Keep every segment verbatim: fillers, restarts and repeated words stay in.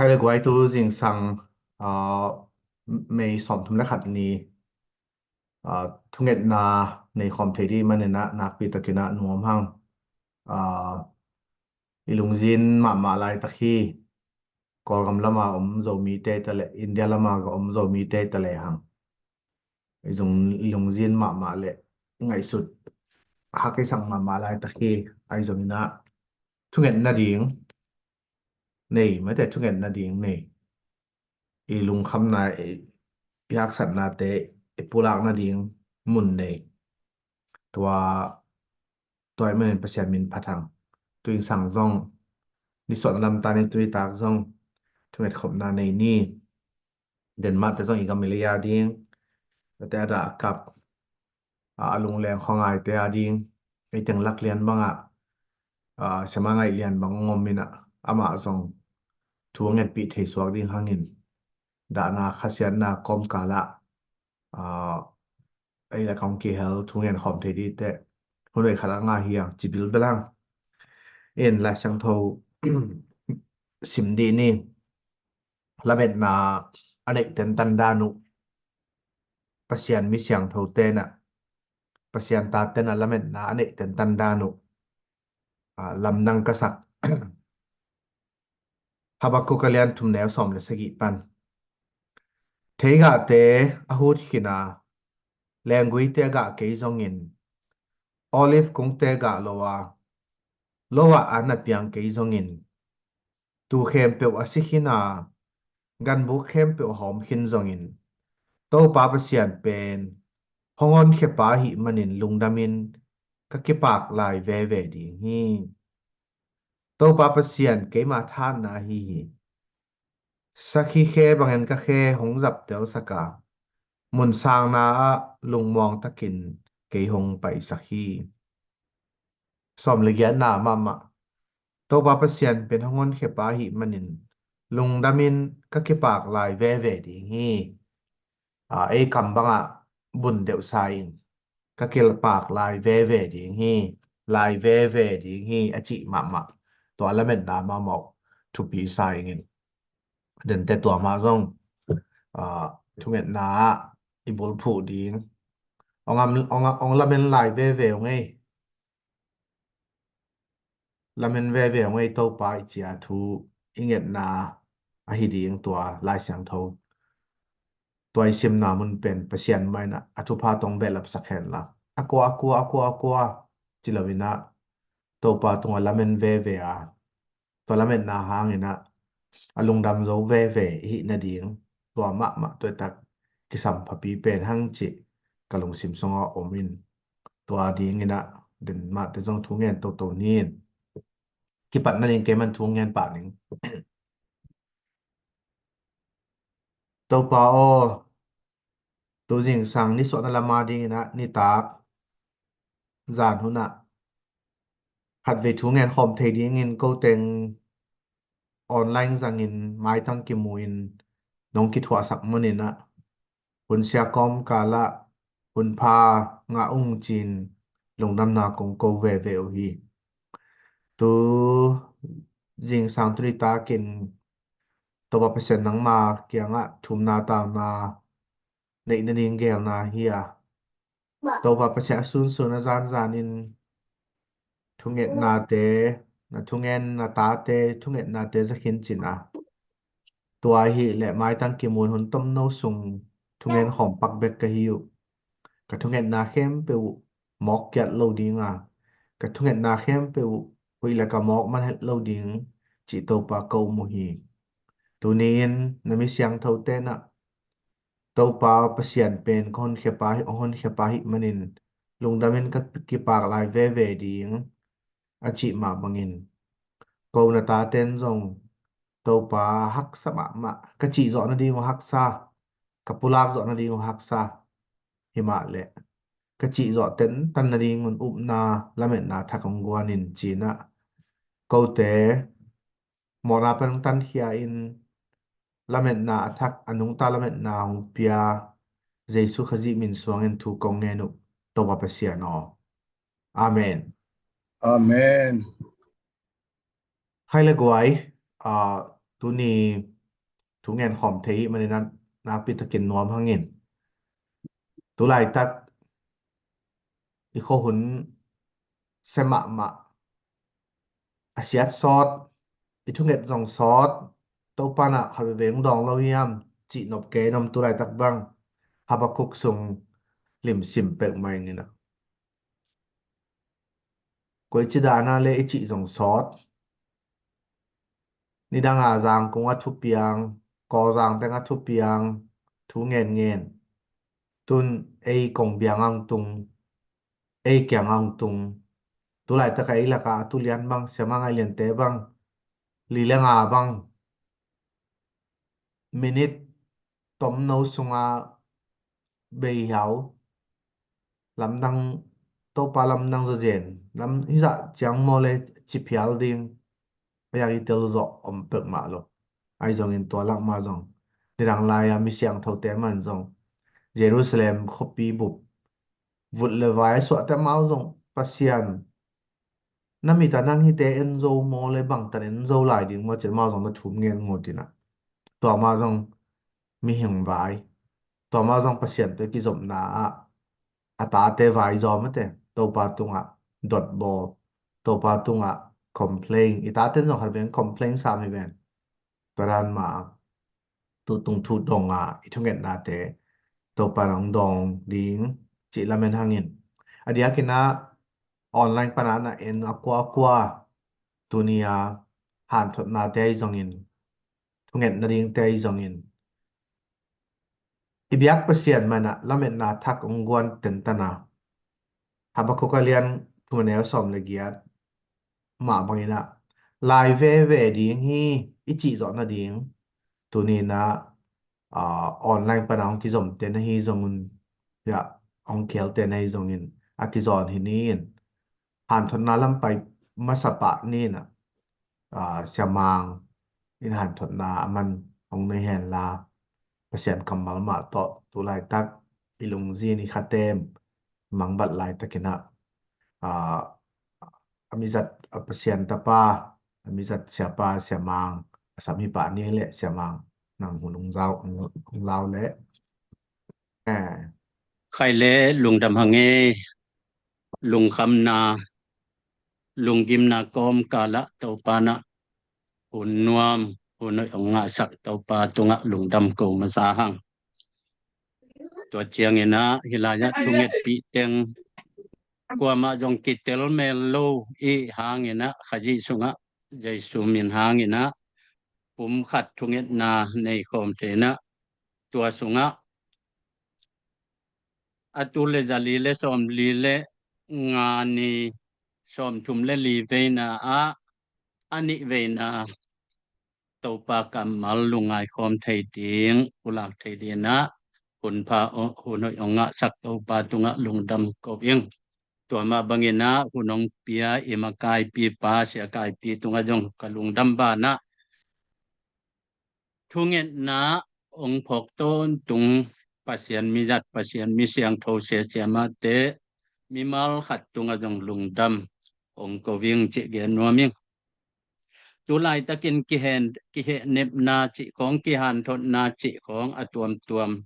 Khai le guai, tu zingsang, aa, May sawmthum le khat ni, aa, thungetna nei khawm thei ding manin ah nakpi takin ah nuam hang. Aa, i lungzin mahmah laitak hi. Kawlgam lama om Zomite ta le, India lama ka om Zomite ta le hang, i zung, i lungzin mahmah le i ngaihsut hak i sak mahmah laitak hi. Ahi zongin ah thungetna ding nei, mate, thungetna ding nei. I lungkhamna, i, i haksatnate i pulakna ding mun nei. Tua, tua ahih manin Pasian min phat hang. Tu zingsang zong, nisuahna lamta ni, tu nitak zong thunget khopna nei ni. Denmark te zong i gam i lei a ding, tate a dah a kap, a, a lungleng khuangaite a ding, ei teng lak lian bangah, a, siama ngaih lian bang ngom in ah, amah zong thu a ngetpih thei suak ding hangin, dahna khasiatna kawmkal ah, a, ei la kong kihel thu ngen khawm thei ding te, hun ei khat a ngah hi hang, ci bilbel hang. In Lai Siangtho sim dih ni. Lametna a neih tentan dan uh. Pasian mi siangtho ten ah, Pasian ta ten ah lametna a neih tentan dan uh, a, lamdang ka sak. Habakuk a lian thum, neu sawm le sagih pan. Theigahte a hut khin a, lengguite a gah kei zongin, olive kungte gah lo a, lo ah an a piang kei zongin, tuu khempeuh a si khin a, ganbuk khempeuh a hawm khin zongin, Topa Pasian pen hong honkhia pa ahih manin lungdamin ka kipak lai veve ding hi. Topa Pasian keima thahatna ahi hi. Sakhi khe bangin ka khe hong zaptelsak a, mun sangna ah lungmuang takin kei hong paisak hi. Sawm le giatna mahmah. Topa Pasian pen hong honkhia pa ahih manin lungdamin ka kipak lai veve ding hi. A, ei kam bangah bun deuh sa in, ka kipak lai veve ding hi, lai veve ding hi, a cih mahmah. Tua lametna mahmah thupi sa ingin. Dente tua mah zong, a, thungetna ah i bulphuh ding. Ong am, ong, ong lamen lai veve ung ei. Lamen veve ung ei Topa i ci a thu i ngetna ahi ding tua Lai Siangtho. Tua i simna mun pen Pasian mah in ah a thupha tawh behlap sak hen la. A kua, a kua, a kua, a kua ci lo in ah Topa tungah lamen veve a, tua lametna hangin ah a lungdam zo veve i hih nading, tua mahmah tua tak kisam phapi pen hang cih ka lungsim sungah om in, tua dingin ah Denmark te zong thu ngen toto ni in. Kipat nading kei man thu ngen pah ning. Topa aw, tu zingsang nisuahna lam a dingin ah nitak zan hun ah khatvei thu ngen khawm thei dingin ko teng online zangin maitang kimu in nong kithuahsak manin ah hun sia kawmkal ah hun pha ngah ung ci-in lungdamna kong ko veve uh hi. Tu zingsang tu nitakin Topa Pasian nangma kiangah thumna tauna neih nading geelna hi a, Topa Pasian a sunsun a zanzanin thungetnate, na thungen na tate thungetnate za khin cin a, tua ahih leh maitang kimun hun tomno sung thungen khawm pak bek ka hi uh. Ka thungetna khempeuh uh mawk kiat lo ding a, ka thungetna khempeuh uh huih le ka mawk man het lo ding cih Topa ka um uh hi. Tuni-in na mi siangthote in ah Topa Pasian pen ka honkhia pa hi, hong honkhia pa ahih manin lungdamin ka kipak lai veve ding a cih mah bangin, ko na taten zong Topa haksa mahmah, ka cih zawh nading uh haksa, ka pulak zawh nading uh haksa, himah leh ka cih zawh tentan nading un upna lametna thak hong guan in ci-in ah kote mawhna pan hong tankhia in lametna a thak a nungta lametna hong pia Jesu Khazih min suangin thu kong ngen uh, Topa Pasian aw. Amen. Amen. Khai le guai, a, tuni thu ngen khawm thei hih manin ah nakpi takin nuam hangin. Tu laitak i khuahun sia mahmah, a siat sawt, i thunget zong sawt, Topa in ah khat veve hong dawng lo hiam cih nop kei in om. Tu laitak bang Habakuk sung limsim pek mah ing in ah, koici dan a le i cih zong sawt. Nidang a Zangkung a thupiang, Kawlzang teng a thupiang, thu ngen ngen. Tun ei kong biang ang tung, ei kiang ang tung. Tu laitak a ei lak a a tu lian bang, siamang a liante bang, li le nga bang, minit tomno sung a bei hiau. Lamdang, Topa lamdang zawzen lam hi zah ciang maw le ci phial ding. A yang i tel zawh om pek mah lo. Ahi zongin tua lak mah zong nidang lai a mi siangthote man zong Jerusalem khuapi bup vut le vai a suahte mau zong Pasian, na mit a nang hihte en zo maw le bangtan en zo lai ding maw cih mau zong na thum ngen ngut in ah. Tua mah zong mihing vai, tua mah zong Pasian tawh i kizopna ah a tate vai zawm a te, Topa tungah dotbawl, Topa tungah complain. I tate in zong khat veng complain sam hi ven. Tua dan mah tu tung thu dong a i thungetnate Topa in hong dawng ding cih lamen hangin. A diakin ah online pan a na en a kuakua tuni a hanthotnate ahi zongin, thungetna dingte ahi zongin, i biak Pasian man ah lametna thak hong guan tentan a, Habakuk a lian thum a neu sawm le giat mah bangin ah lai veve ding hi i cih zawh nading tuni in ah, ah, online pan a hong kizomte na hi zong un, ya, hong khialte na hi zongin a kizawn hi ni in. Hanthotna lam pai masa pah ni in ah, ah, siamang in hanthotna a man hong nei hen la, Pasian kammal mah tawh tu laitak i lungzin i khatem mangbat laitakin ah, ah, a mizat a Pasian tapa, a mizat siapa, siamang a sam hi pah ni le siamang nang hun hong zau, hong lau le. Eh. Khai le lungdam hang e, lungkhamna, lunggimna kawmkal ah Topa in ah hun nuam, hun hoih hong ngahsak Topa tungah lungdam ko masa hang. Tua ciangin ah hih lai ah thungetpih teng kuamah zong kitel mel lo i hangin ah Khazih sungah Jesu min hangin ah pumkhat thungetna nei khawm thei in ah tua sungah a tul le za li le sawm li le nga ni sawm thum le li veina ah a nih veina Topa kammal lungngai khawm thei ding, pulak thei ding in ah hun pha, hun hoih hong ngahsak Topa tungah lungdam ko ing. Tua mah bangin ah hun hong pia i makaipipa Sia Kaipi tungah zong ka lungdam banah thungetna hong phawk tawntung Pasian mizat, Pasian mi siangtho sia siamahte mimal khat tungah zong lungdam hong ko ing cih gen nuam ing. Tu laitakin kihen, kihehnepna cih khawng, kihanthotna cih khawng a tuamtuam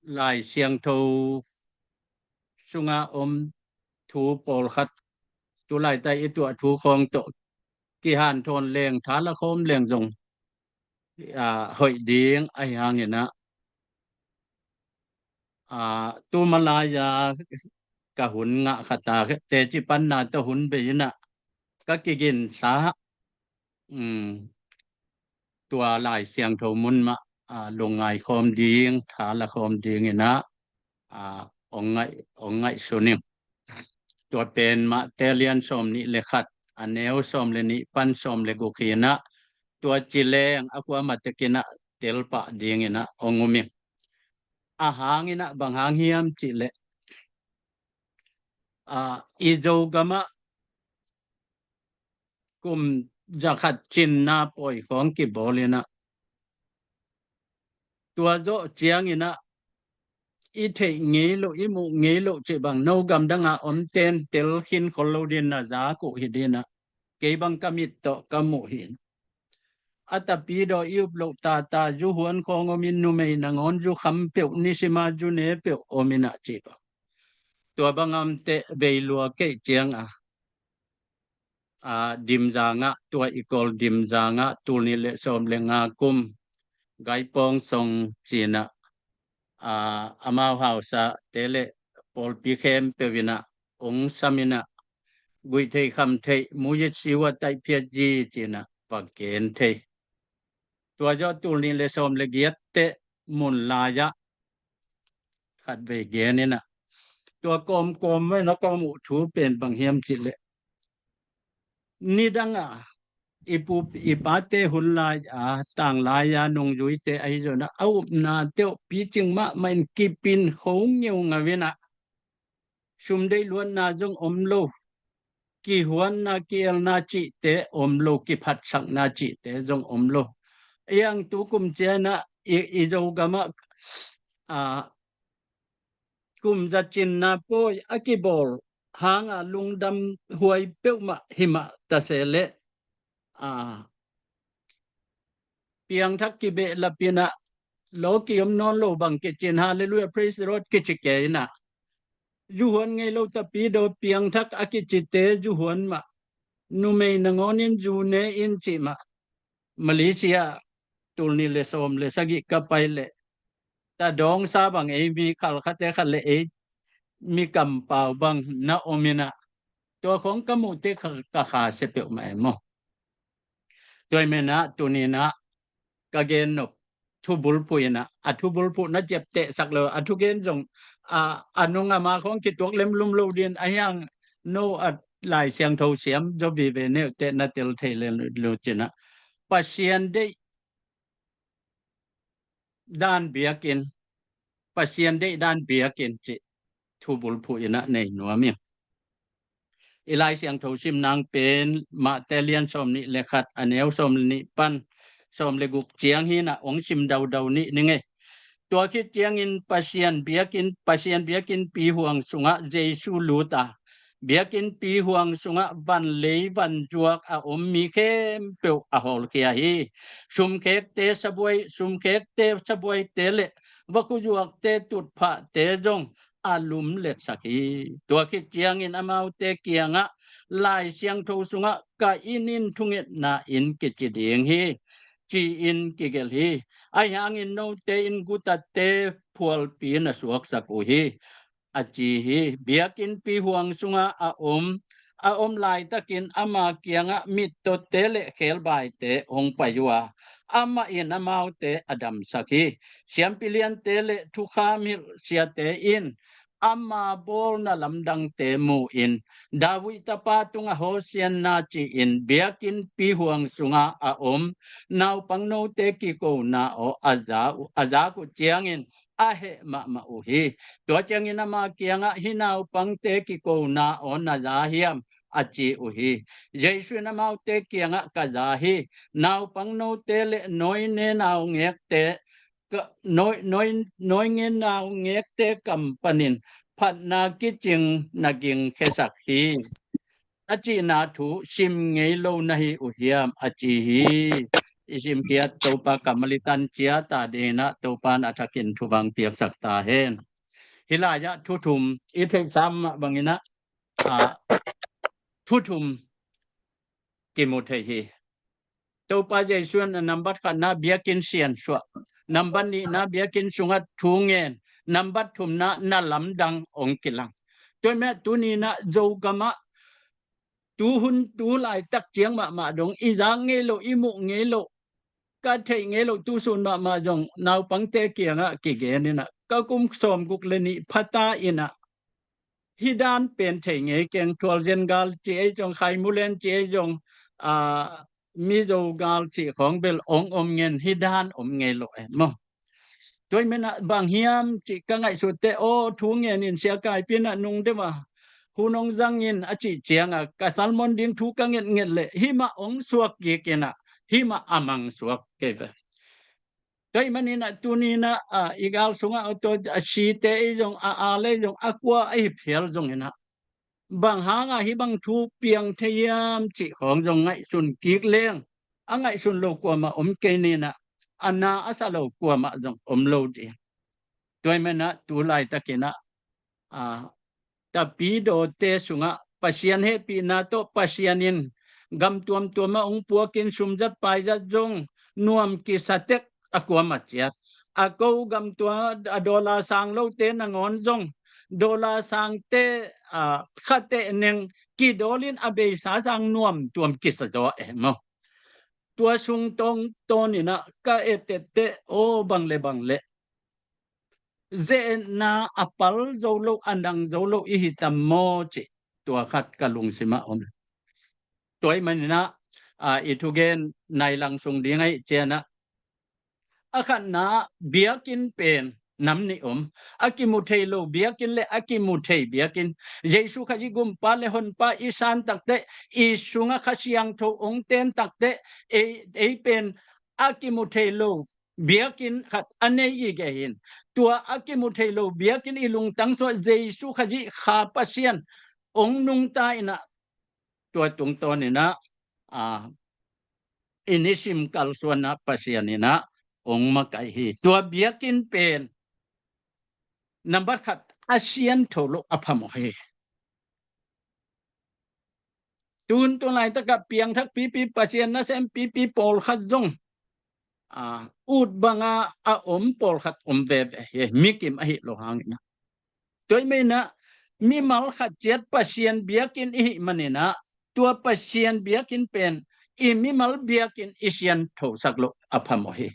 Lai Siangtho sungah om thu pawlkhat tu laitak i tuah thu khawng tawh kihanthawn leng, thala khawm leng zong, aa, hoih ding ahi hangin ah, aa, tu malai-a ka hun ngah khat a teci panna tawh hun bei in ah ka kiginsa, um, tua Lai Siangtho mun mah, aa, lungngai khawm ding, thala khawm ding in ah, aa, hong ngaih, hong ngaihsun ing. Tua pen Mate lian sawm nih le khat, a neu sawm le nih pan sawm le guk hi in ah, tua ci leng a kuamah tek in ah telpah ding in ah hong um ing. A hang in ah bang hang hiam cih leh, aa, i Zogam ah kum zakhat cinna pawi khawng kibawl in ah, tua zawh ciangin ah i theih ngei loh, i muh ngei loh cih bang no gamdang a om ten tel khin khol lo ding in ah, zak uh hi ding in ah, kei bang ka mit tawh ka muh hi in. a tapidaw i up loh tata zu huan khawng om in, numei nangawn zu kham peuh, nisima zu ne peuh om in ah ci bang. Tua bang amteh vei lua keih ciang a, a, Dimzang ah, tua i kawl Dimzang ah tul nih le sawm le nga kum Gaipawng song ci-in ah, a, amau hausate le pawlpi khempeuh in ah ong sam in ah, guih theih kham theih, muyit siwa taih phiat zi ci-in ah va gen thei. Tua zawh tul nih le sawm le giat teh mun lai ah khatvei gen in ah, tua kawmkawm mah na ka muh thu pen bang hiam cih leh, nidang ah i pu i pate hun lai a, tanglai a nungzuite ahi zongin ah, a upna teuh picing mahmah in kipin kho ngeungau in ah, sum deih luatna zong om lo, kihuanna kielna cihte om lo, kiphatsakna cihte zong om lo. Iang tu kum ciang ah i, i Zogam ah, a, kum za cinna pawi a kibawl hang a lungdam huai peuhmah hi mah ta se leh, a, piangthak kibehlap in ah, lo ki om nawn lo bang kici in, Hallelujah, praise the Lord kici kei in ah, zu huan ngei lo tapidaw piangthak a kicite zu huan mah, numei nangawn in zu ne in cih mah. Malaysia tul nih le sawm le sagih ka pai leh, ta dawngsa bang ei mi khalkhate khat le ei mi kampau bang na om in ah, tua khawng ka muh teh ka, ka kha sia peuhmah e maw. Tua ahih manin ah tuni in ah ka gen nop thubulphuh in ah, a thubulphuh na ciaptehsak lo, a thugen zong, a, a nung a ma khawng kituak lemlum lo ding, ahi hang no a Lai Siangtho siam zaw vive neuhteh na tel thei lel lo ci-in ah, Pasian deih dan biakinn, Pasian deih dan biakinn cih thubulphuh in ah nei nuam ing. I Lai Siangtho sim nang pen Mate lian sawm nih le khat, a neu sawm le nih pan sawm le guk ciang hi in ah, ong sim daudau ning ei. Tua khit ciangin Pasian biakinn, Pasian biakinnpi huang sungah Jesu lut a, biakinnpi huang sungah vanlei vanzuak a om mi khempeuh a hawlkhia hi. Sumkhekte sabuai, sumkhekte sabuaite le vakhu zuakte tutphahte zong a lumletsak hi. Tua khit ciangin amaute kiangah Lai Siangtho sungah ka inn in thungetna inn kici ding hi, ci-in kigelh hi. Ahi hangin note in gutatte phualpi na suaksak uh hi, a ci hi. Biakinnpi huang sungah a om, a om laitakin ama kiangah mittawte le khebaite hong pai uh a, amah in amaute a damsak hi. Siampi liante le thukham hilh siate in ama bawlna lamdangte mu-in, David tapa tungah Hosianna ci-in biakinnpi huang sungah a om naupang note kikona aw a za uh, a zak uh ciangin a heh mahmah uh hi. Tua ciangin ama kiangah, hih naupangte kikona aw na za hiam, a ci uh hi. Jesu in amaute kiangah, ka za hi. Naupang note le nawi ne naungekte, ka, nawi, nawi, nawi ne naungekte kam panin phatna kicing na gingkhiasak hi, a cihna thu sim ngei lo na hi uh hiam, a ci hi. I simkhiat Topa kammal i tan ciat a dingin ah Topa in a thakin thupha piaksak ta hen. Hih lai-ah thu thum i theihsa mah bangin ah, a, thu thum kimu thei hi. Topa Jesu in a nambat khatna biakinn siansuah, nambat nihna biakinn sungah thu ngen, nambat thumna na lamdang hong kilang. Tua ahih manin tuni in ah Zogam ah tu hun tu laitak ciang mahmah dong i zak ngei loh, i muh ngei loh, ka theih ngei loh, tu sun mahmah zong naupangte kiangah kigen in ah, ka kum sawmguk le nih phata in ah, hih dan pen thei ngei keng, Thualzen gal cih ei zong, Khaimulen cih ei zong, a, Mizo gal cih khawng bel hong om ngen, hih dan om ngei loh e maw. Tua ahih manin ah bang hiam cih ka ngaihsut teh, aw, thu ngen in, Sia Kaipi in ah nung deuh a hun hong zang in a cih ciangah ka sermon ding thu ka ngetnget leh hih mah hong suak kik in ah, hih mah a mang suak kei ve. Tua ahih manin ah tuni in ah, a, i gal sungah aw, tua a site ei zong, a al ei zong, a kua ahi phial zongin ah, bang hangah hih bang thu piang thei hiam cih khawng zong ngaihsun kik leng, a ngaihsun lo kuamah om kei ninah, a na a sa lo kuamah zong om lo ding. Tua ahih manah tu laitakinah, a, tapidawte sungah Pasian hehpihna tawh Pasian in gam tuamtuamah hong puakin sumzat paizat zong nuam kisa tek a kuamah ciat. A ko gam tua a dollar sang lote nangawn zong dollar sangte, a, khateh neng kidawlin a beisa sang nuam tuam kisa zaw e maw. Tua sung tawng tawninah ka ettette aw bang le bang le ze-etna a pal zo lo, a nang zo lo i hi tam maw cih tua khat ka lungsimah om. Tua ahih maninah, a, i thugen nai lang sung ding ahih cianah, a khatna biakinn pen nam nih om. A kimu thei lo biakinn le a kimu thei biakinn. Jesu Khazih gumpa le honpa i san takteh, i sungah Kha Siangtho hong ten takteh, ei, ei pen a kimu thei lo biakinn khat a nei gige hi. Tua a kimu thei lo biakinn i lungtang sungah Jesu Khazih Kha Pasian hong nungta inah, tua tungtawninah, a, i nisim kalsuanah Pasian inah hong makaih hi. Tua biakinn pen nambat khat a siantho loh a phamawh hi. Tun tu laitakah piangthak pipi, Pasian nasem pipi pawlkhat zong, a, ut banga a om pawlkhat om veve hi, mikim ahi lo hanginah. Tua ahih maninah mimal khat ciat Pasian biakinn i hih maninah, tua Pasian biakinn pen i mimal biakinn i sianthosak loh a phamawh hi.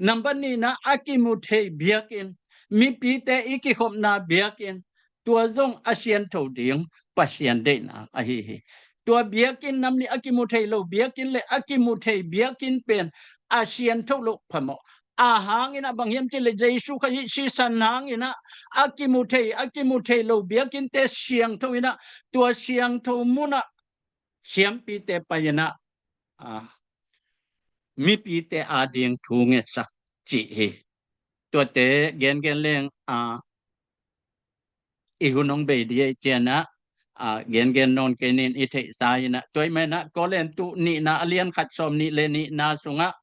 Nambat nihna, a kimu thei biakinn, mipite i kikhopna biakinn, tua zong a siantho ding Pasian deihna ahi hi. Tua biakinn nam nih, a kimu thei lo biakinn le a kimu thei biakinn pen a siantho loh phamawh. A hanginah bang hiam cihleh Jesu Khazih sisan hanginah a kimu thei, a kimu thei lo biakinnte siangtho inah, tua siangtho munah siampite pai inah, a, mipite ading thu ngetsak cih hi. Tuate gengen leng, a, i hun hong bei dih ahih cianah, a, gengen nawn kei nin i theihsa inah. Tua ahih manah Korintu nihna a lian khat sawm nih le nihna sungah,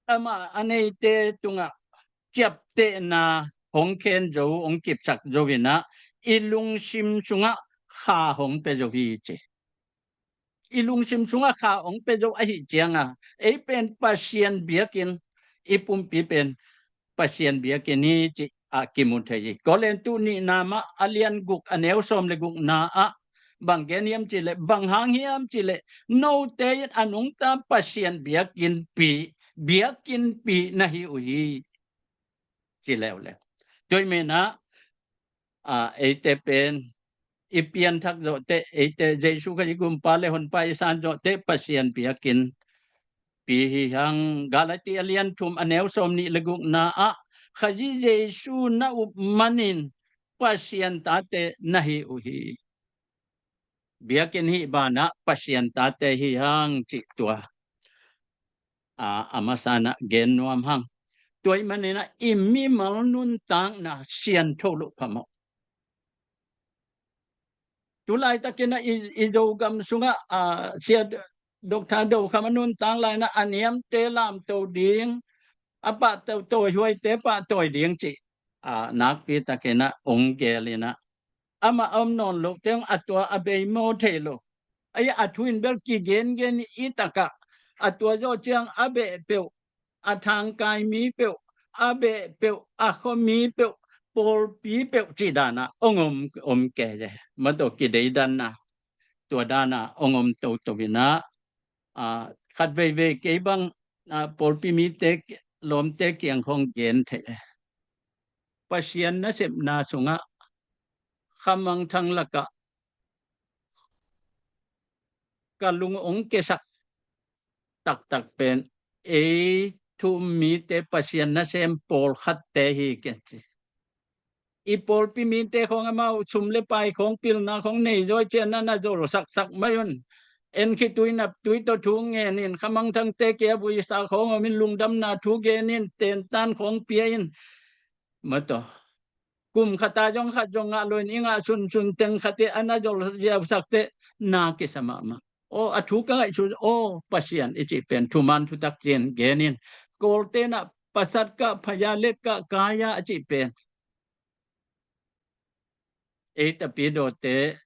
amah a neite tungah ciaptehna hong khen zo, hong kipsak zo inah, i lungsim sungah kha hong pia zo hi ci. I lungsim sungah kha hong pia zo ahih cianga, ei pen Pasian biakinn, i pumpi pen Pasian biakinn hi cih a kimu thei hi. Korintu nihna mah a lian guk a neu sawm le gukna ah bang gen hiam cihleh, bang hang hiam cihleh, note in a nungta Pasian biakinnpi, biakinnpi na hi uh hi, ci leuleu. Tua ahih manah, a, eite pen i pianthak zawhteh, eite Jesu Khazih gumpa le honpa i san zawhteh Pasian biakinnpi hi hang. Galati a lian thum a neu sawm nih le gukna ah, Khazih Jesu na up manin Pasian tate na hi uh hi. Biakinn hih banah Pasian tate hi hang cih tua, a, a masa inah gen nuam hang. Tua ahih maninah i mimal nuntakna siantho loh phamawh. Tu laitakinah i, i Zogam sungah, a, Sia Doctor Do Kham a nuntak lai inah a niamte lamto ding, a pahtawi, tawihuaite pahtawi ding cih, a, nakpi takinah hong gel inah, amah a om nawn loh teng a tua a bei maw thei lo. Ahi a thu in bel kigengen i takah, a tua zawh ciang a beh peuh, a thangkai mi peuh, a beh peuh, a khuami peuh, pawlpi peuh cih danah hong om, om kei e. Mataw kideidanna tua danah hong om toto inah, a, khat veivei kei bang, a, pawlpi mite, lawmte kiang khawng gen thei e. Pasian nasepna sungah khamangthang lakah ka lung hong kiasak taktak pen ei thu-um mite Pasian nasem pawlkhatte hi ken ci. I pawlpi mite khawng amau sum le pai khawng pilna khawng nei zaw cianah na zol saksak mai un. En khitui naptui tawh thu ngenin, khamangthangte kia vuisa khawng omin lungdamna thu genin, tentan khawng pia in. Mataw kum khata zong khat zong ngah loin i ngah sunsun teng khat i a na zol ziausak teh na kisa mahmah. Aw, a thu ka ngaihsun, aw, Pasian i cih pen thuman thutak cian genin. Kawlten ah pasat kah, phaya let kah, kaya a cih pen ei tapidawte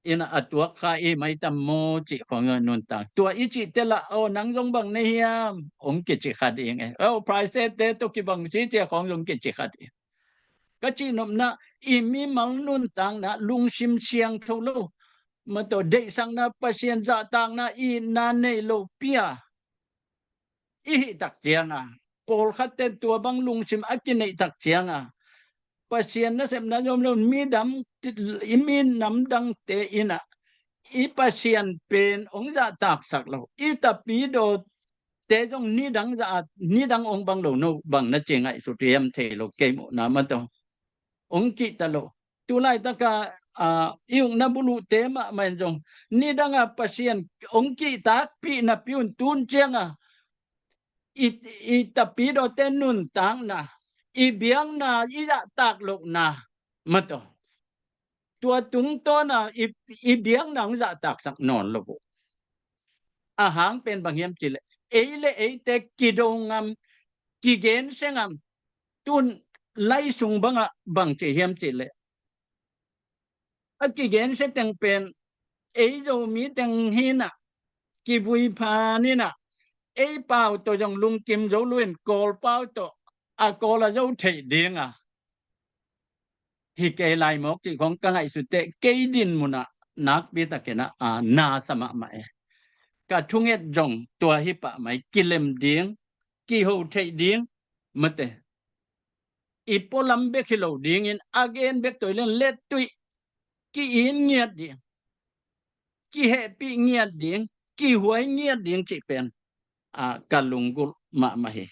in a tuak kha i maitam maw cih khong nuntak. Tua i cih tela, aw, nang zong bang na hiam? Ong kici khat ing e. Aw, price te to kibang si cia khong zong kici khat ing. Ka cihnopna, i mimal nuntakna lungsim siangtho lo, mataw, deihsakna, Pasian zahtakna i na nei lo pia i hih tak cianga, pawlkhatte tua bang lungsim a kineih tak cianga, Pasian nasepna zom lo, midam, i minam dangte inah i Pasian pen ong zahtaksak lo, i tapidaw te zong nidang za a, nidang ong bang lo no, bang na ci ngaihsut hiam thei lo, kei muhna mataw ong kihta lo. Tulaitaka, a, i ukna buluhte mahmah in zong nidanga Pasian ong kihtakpih napi un tun cianga i, i tapidawte nuntakna, i biakna, i zahtak lohna mataw, tua tungtawna i, i biakna hong zahtaksak nawn lo uh. A hang pen bang hiam cihleh, ei le eite kido ngam, kigensia ngam, tun lai sung bangah bang ci hiam cihleh, a kigensia teng pen ei Zomi teng hinah kivui phan inah, ei pau tawh zong lungkim zo luin Kawl pau tawh a Kawl a zo theih dinga hi kei lai mawk cih khong ka ngaihsut teh, kei din munah nakpi takinah, a, nasa mahmah e. Ka thunget zong tua hi pah mai, kilem ding, kiho theih ding mate, i pualam bek hi lo dingin a gen bek toi len lettuih ki-in ngiat ding, kihehpih ngiat ding, kihuai ngiat ding cih pen, a, ka lunggulh mahmah hi.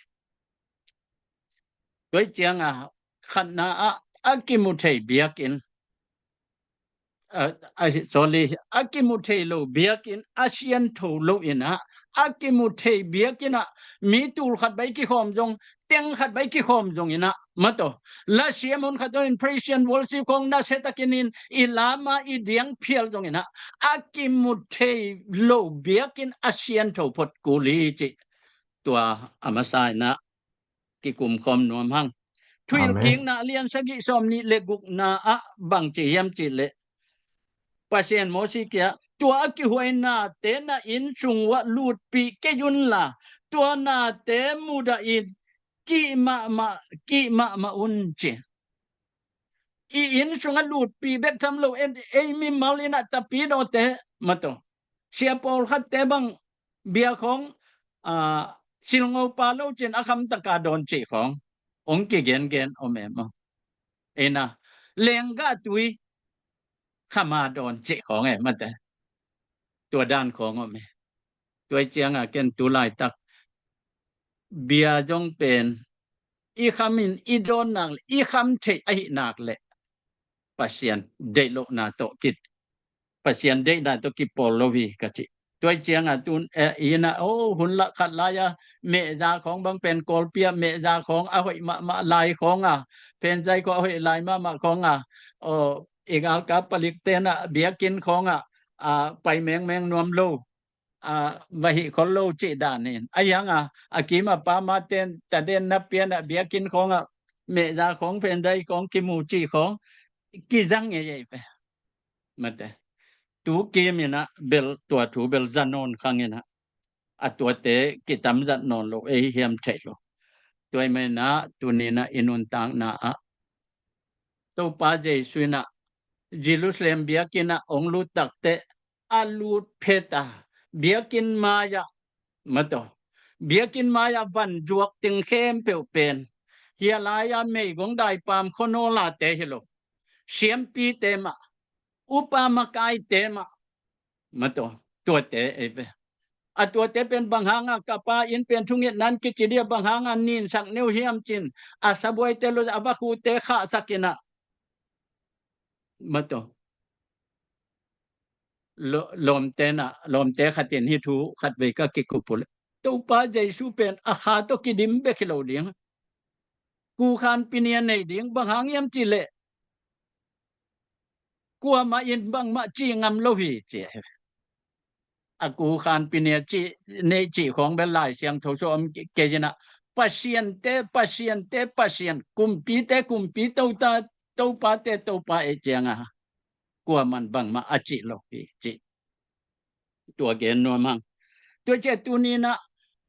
Tua cianga khatna ah a kimu thei biakinn, a, a, sorry, a kimu thei lo biakinn, a siantho lo inah, a kimu thei biakinn ah mi tul khat bai kikhawm zong, teng khat bai kikhawm zong inah mataw, lasiam hun khat zong in praise and worship khong nasia takin in i lama i diang phial zong inah, a kimu thei lo biakinn a siantho phot kul hi cih tua a masa inah kikum khawm nuam hang. Thuhilhkikna a lian sagih sawm nih le gukna ah bang ci hiam cihleh, Pasian Mosi kiangah, tua a kihuai nate na inn sung uah lutpih kei unla, tua nate mudah in kih mahmah, kih mahmah un ci. I inn sungah lutpih bek tham lo, ei, ei mimal inah tapidawte mataw, sia pawlkhatte bang bia khong, a, silngo pa lo cin a kham taka dawn cih khong ong kigengen om em aw. Eina lenggah tui khama dawn cih khong e mate, tua dan khong om e. Tua cianga ken tu laitak bia zong pen i khamin i dawn nak le i kham theih ahi nak le Pasian deih lohna tawh kit, Pasian deihna tawh kipawl lo hi ka ci. Tua cianga tun, eh, ina, oh, hun lah khat lai-a mehza khawng bang pen Kawlpi-ah mehza khawng a hoih mahmah lai khawng a, Phenjai khawng a hoih lai mahmah khawng a, oh, i galkap palik tenah biakinn khawng ah, a, pai mengmeng nuam lo, a, va hih khol lo cih danin a hianga a kima pama ten taden na pianah biakinn khawngah mehza khawng Phenjai khawng kimu cih khawng kizang ngei ei ve. Mate, tu kiminah bel tua thu bel za nawn khanginah a tuate kitamzat nawn lo ei hiam theih lo. Tua i menah tuninah i nuntakna ah Topa Jesu inah Jerusalem biakinn ah hong lut takteh a lut phet a, biakinn mai-ah, mataw, biakinn mai-ah van zuak ting khempeuh pen hia lai-a meigong daipam khonawlate hi lo, siampite mah, upa makaite mah, mataw, tuate ei ve. A tuate pen bang hanga ka pa inn pen thungetna in kici dia, bang hanga ninsak neu hiam cin, a sabuaite lo a vakhute khahsak inah, mataw, lo-, lawmte na, lawmte khatin hih thu khatvei ka kikup uh leh, Topa Jesu pen a kha tawh kidim bek hi lo ding. kukhan pinia nei ding, bang hang hiam cih leh kuamah in bangmah cih ngam lo hi, ci. A kukhan pinia cih, nei cih khawng bel Lai Siangtho sung om kei in ah, Pasiante, Pasiante, Pasian, kumpite kumpi, tota, topate topa ei ciang a, kuamah in bangmah a cih lo hi, ci. Tua gen nuam hang. Tua ciang tuni in ah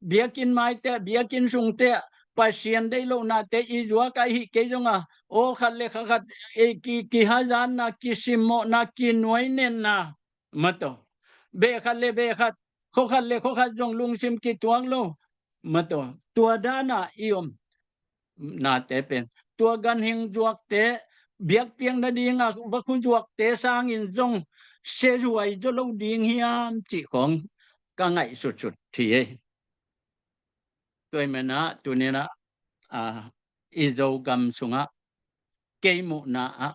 biakinn maite, biakinn sungte, Pasian deih lohnate i zuak ahih kei zong a, aw khat le kha khat, ei ki, kihazatna, kisimmawhna, kinuainenna, maw taw, beh khat le beh khat, khua khat le khua khat zong lungsim kituak lo, maw taw, tua dan a i om nate pen, tua ganhing zuakte, biakpiak nading a va khu zuakte sangin zong sia zuai zaw lo ding hiam cih khawng ka ngaihsutsut hi ei. Tua ahih manin ah tuni in ah, a, i Zogam sungah kei muhna ah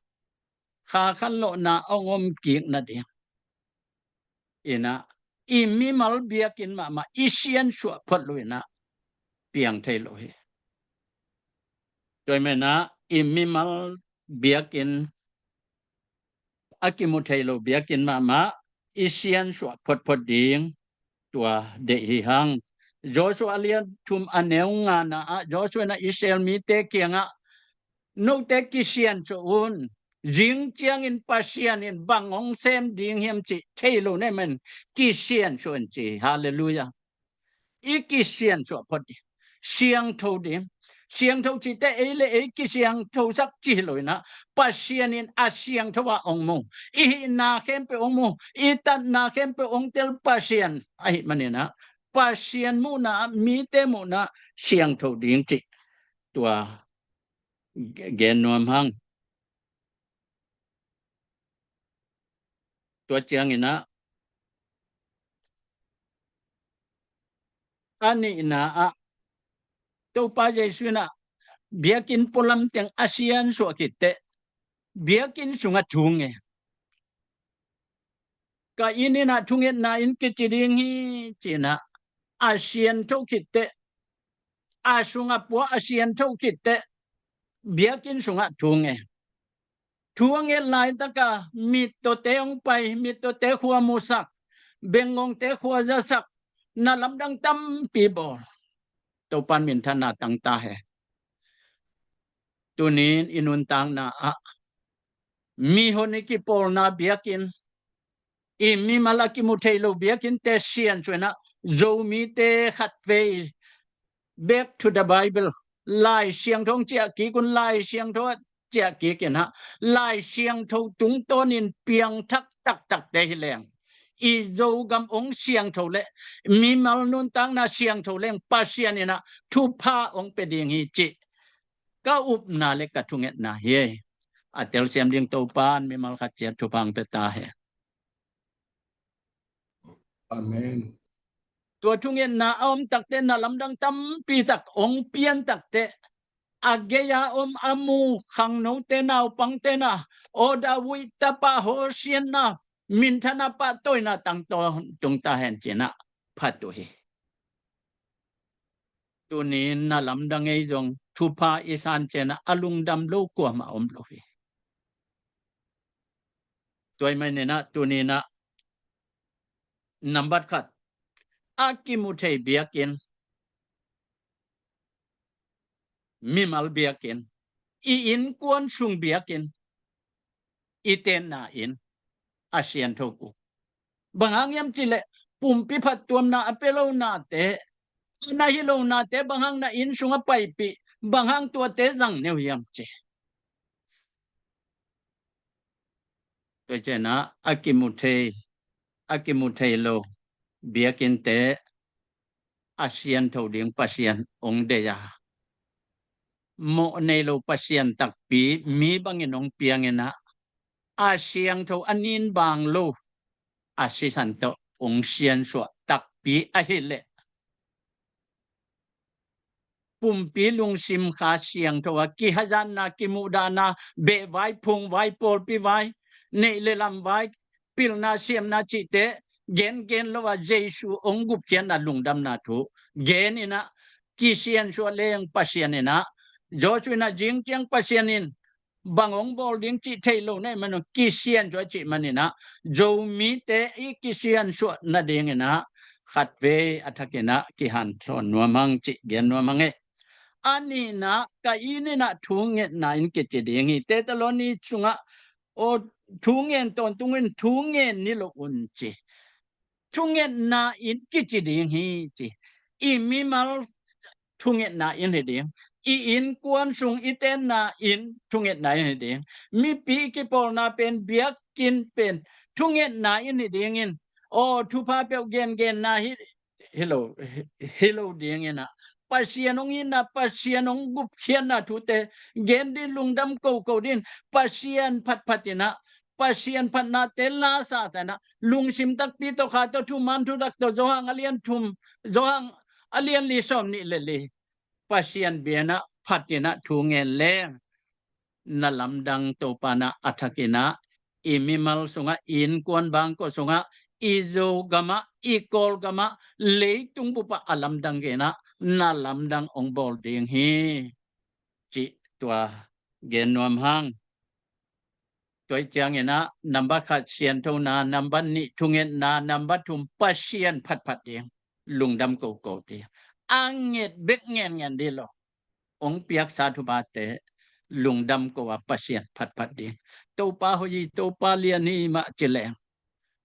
kha khanlawhna hong om kik nading in ah, i mimal biakinn mahmah i siansuah phot loh in ah piang thei lo hi. Tua ahih manin ah i mimal biakinn, a kimu thei lo biakinn mahmah i siansuah photphot ding, tua deih hi hang. Joshua a lian thum a neu ngana ah Joshua in ah Israel mite kiangah, note kisiansuah un, zing ciangin Pasian in bang hong sem ding hiam cih thei lo na hih manin kisiansuah un, ci. Halleluiah. I kisiansuah phot ding, siangtho ding. Siangtho cihte ei le ei kisiangthosak ci hi lo in ah, Pasian in a siangtho a hong mu, i hihna khempeuh hong mu, i tatna khempeuh hong tel Pasian ahih manin ah, Pasian muhna ah, mite muhna ah siangtho ding cih, tua ge-, gen nuam hang. Tua ciangin ah, a nihna ah, Topa Jesu in ah biakinn pualam teng a siansuah khit teh, biakinn sungah thu ngen. Ka inn in ah thungetna inn kici ding hi, ci in ah, a siangtho khit teh, a sungah pua a siangtho khit teh, biakinn sungah thu ngen. Thu a nget laitak a, mittawte hong pai, mittawte khua musak, bengngongte khua zasak, na lamdang tampi bawl. Topa in minthanna tang ta hen. Tuni in i nuntakna ah, mihon i kipawlna biakinn, i mimal a kimu thei lo biakinnte siansuah in ah, Zomite khatvei back to the Bible, Lai Siangtho hong ciah kik un, Lai Siangtho ah ciah kik in ah, Lai Siangtho tungtawnin piangthak taktakte hi leng, i Zogam hong siangtho leh, mimal nuntakna siangtho leng Pasian in ah thupha hong pia ding hi cih ka upna le ka thungetna hi. A telsiam ding Topa in mimal khat ciat thupha hong pia ta hen. Amen. Tua thungetna a om tak teh, na lamdang tampi tak hong pian tak teh, a gei a om a mu khangnote, naupangte in ah, aw David tapa, Hosianna, minthanna, pahtawina tang tawntung ta hen, ci in ah phat uh hi. Tuni in na lamdang ei zong thupha i san ciang ah, a lungdam lo kuamah om lo hi. Tua ahih manin ah tuni in ah, nambat khat, a kimu thei biakinn, mimal biakinn, i innkuan sung biakinn, i tenna inn a siangtho uh. Bang hang hiam cih leh, pumpi phattuamna a pia lonate, a na hi lonate, bang hang na inn sungah paipih, bang hang tuate zang neu hiam, ci. Tua ciang ah, a kimu thei, a kimu thei lo biakinnte a siangtho ding Pasian hong deih a, mawh nei lo Pasian takpi mi bangin hong piang in ah, a siangtho, a nin bang lo, a sisan tawh hong siansuah takpi ahih leh, pumpi lungsim kha siangtho a, kihazatna, kimuhdahna, beh vai, phung vai, pawlpi vai, neih le lam vai, pilna siamna cihte gengen lo a, Jesu hong gupkhiatna lungdamna thu gen in ah, kisiansuah leng Pasian in ah Joshua in ah zing ciang Pasian in bang hong bawl ding cih thei lo na hih man un kisiansuah cih manin ah Zomite i kisiansuah nadingin ah khatvei a thakin ah kihanthawn nuam hang cih gen nuam hang e. A nihna, Kain in ah thungetna in kici ding hi. Thesalonika sungah aw, thungen tawntung in thungen ni lo un ci. Thungetna in kici ding hi ci. I mimal thungetna in hi ding. I innkuan sung i tenna in thungetna in hi ding. Mipi i kipawlna pen, biakinn pen thungetna in hi dingin, aw, thupha peuh gengenna hi, hi lo, hi, hi lo dingin ah Pasian hong itna, Pasian hong gupkhiatna thute gen din, lungdam koko din, Pasian phatphat in ah, Pasian phatnate la sasa in ah, lungsim takpi tawh, kha tawh, thuman thutak tawh, Johan a lian thum, Johan a lian li sawm nih le li, Pasian bia in ah phat in ah thungen leng, na lamdang Topa in ah a thakin ah i mimal sungah, i innkuan bangkua sungah, i Zogamah, i Kawlgamah, leitung bupah a lamdang kei in ah na lamdang hong bawl ding hi cih tua gen nuam hang. Tua ih ciangin ah nambat khat sianthona, nambat nih thungetna, nambat thum Pasian phatphat ding, lungdam koko ding. A nget bek ngenngen dih lo. Hong piaksa thuphate lungdam ko a Pasian phatphat ding. Topa hoih hi, Topa lian hi mah ci leng,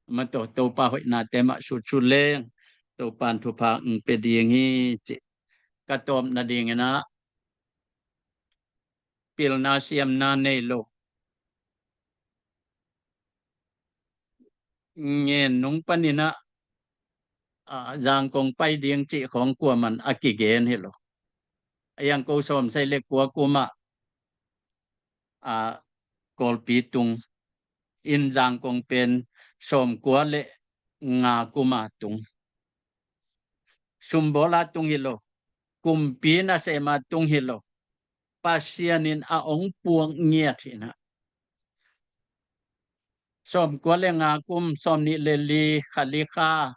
ma tawh Topa hoihnate mah sutsut leng, Topa in thupha hong pia ding hi cih ka tawp nadingin ah, pilna siamna nei lo, ngen nung panin ah, a, Zangkong pai ding cih khawng kuaman a kigen hi lo. A iang ko sawm sagih le kua kum ah, a, Kawlpi tung in, Zangkong pen sawmkua le nga kum a tung. Sumbawl a tung hi lo, kumpi nasem a tung hi lo, Pasian in a hong puak ngiat hi in ah, sawmkua le nga kum, sawmnih le li, kha li kha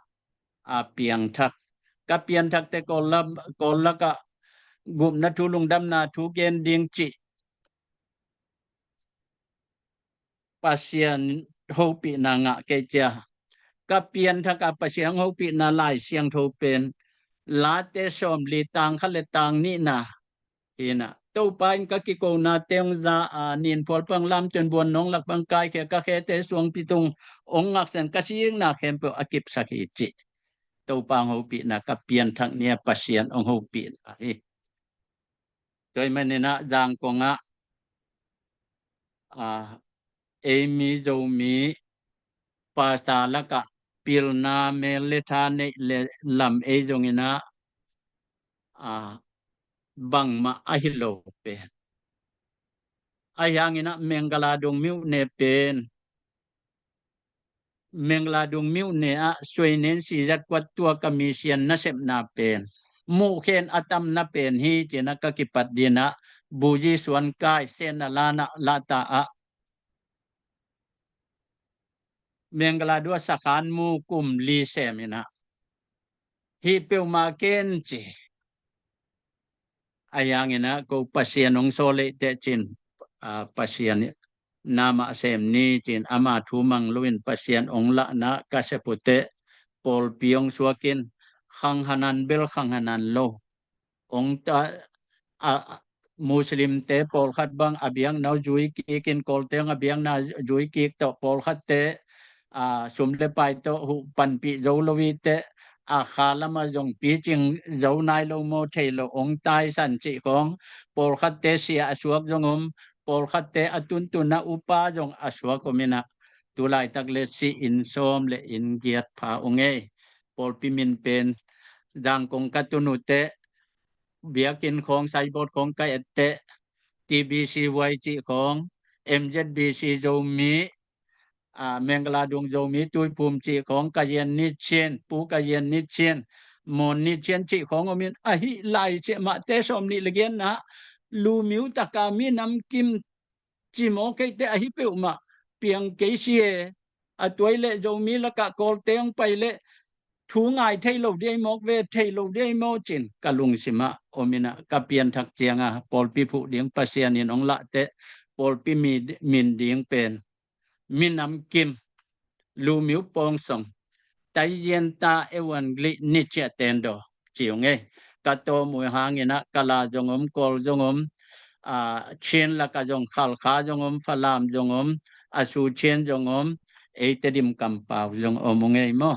a piangthak. Ka pianthakte Kawl lak, Kawl lakah gupna thu, lungdamna thu gen ding cih Pasian hopihna ngah kei cia. Ka pianthak a Pasian hopihna Lai Siangtho pen Late sawmli, tang khat le tang nihna hi in ah, Topa in ka kikonate hong za a, nin phual pan lamtuan buan nawng lak pan kaikhia, ka khete suangpi tung hong ngaksan, ka sikna khempeuh a kipsak hi cih Topa hong hopihna, ka pianthak ni a Pasian hong hopihna hi. Tua ih manin ah Zangkong ah, a, ei mi Zomi pastor lakah pilna mel le tha neih le lam ei zongin ah, a, bangmah ahi lo pen. Ahi hangin ah Mengala Dong myone pen, Mengala Dong myone ah Suainen Sizat Kuat, tua ka mission nasepna pen, muhkhen a tamna pen hi ci in ah ka kipat ding ah, Buji suan kai, Sen a lan ah, Lata ah, Mengala Dong sakhan mu kum li sem in ah, hih peuhmah ken ci. Ahi hangin ah ko Pasian hong sawl leh teh cin, a, Pasian na mah sem ni cin, ama thu mang loin Pasian hong lahna ka sep uh teh, pawlpi hong suak in, khanghanan bel khanghanan lo. Hong ta, a, Muslimte pawlkhat bang a biakna uh zui kik in, Kawlte hong a biakna zui kik tawh, pawlkhatte, a, sum le pai tawh huh panpih zo lo ih teh, a, kha lamah zong picing zo nai lo maw, thei lo, hong taisan cih khawng, pawlkhatte sia a suak zong om, pawlkhatte a tuntun a upa zong a suak om in ah, tu laitak le si inn sawm le inn giat pha uh ngei. Pawlpi min pen Zangkong ka tun uh teh, biakinn khawng, signboard khawng ka et teh, T B C Y cih khawng, M Z B C Zomi, a, Mengala Dong Zomi Tuiphum cih khawng, Kayan Ni Chin, Pu Kayan Ni Chin, Mon Ni Chin cih khawng om in, ahi lai ciah mahte sawmnih le giatna, lu miu taka mi namkim cimawh kei teh ahi peuhmah piang kei si e. A tuai leh Zomi lakah Kawlte hong pai leh thu ngai thei lo dei mawk ve, thei lo dei mawk cin ka lungsimah om inah ka pianthak cianga pawlpi phuh ding Pasian in hong lahteh pawlpi mi, min ding pen minam kim, lumiu pawngsong, taizianta evangeli ni ciah tendo ci ung ei. Ka tawm uh hanginah Kala zong om, Kawl zong om, a, Chin laka zong, Khalkha zong om, Falam zong om, a Suchian zong om, ei Tedim kampau zong om ung ei maw.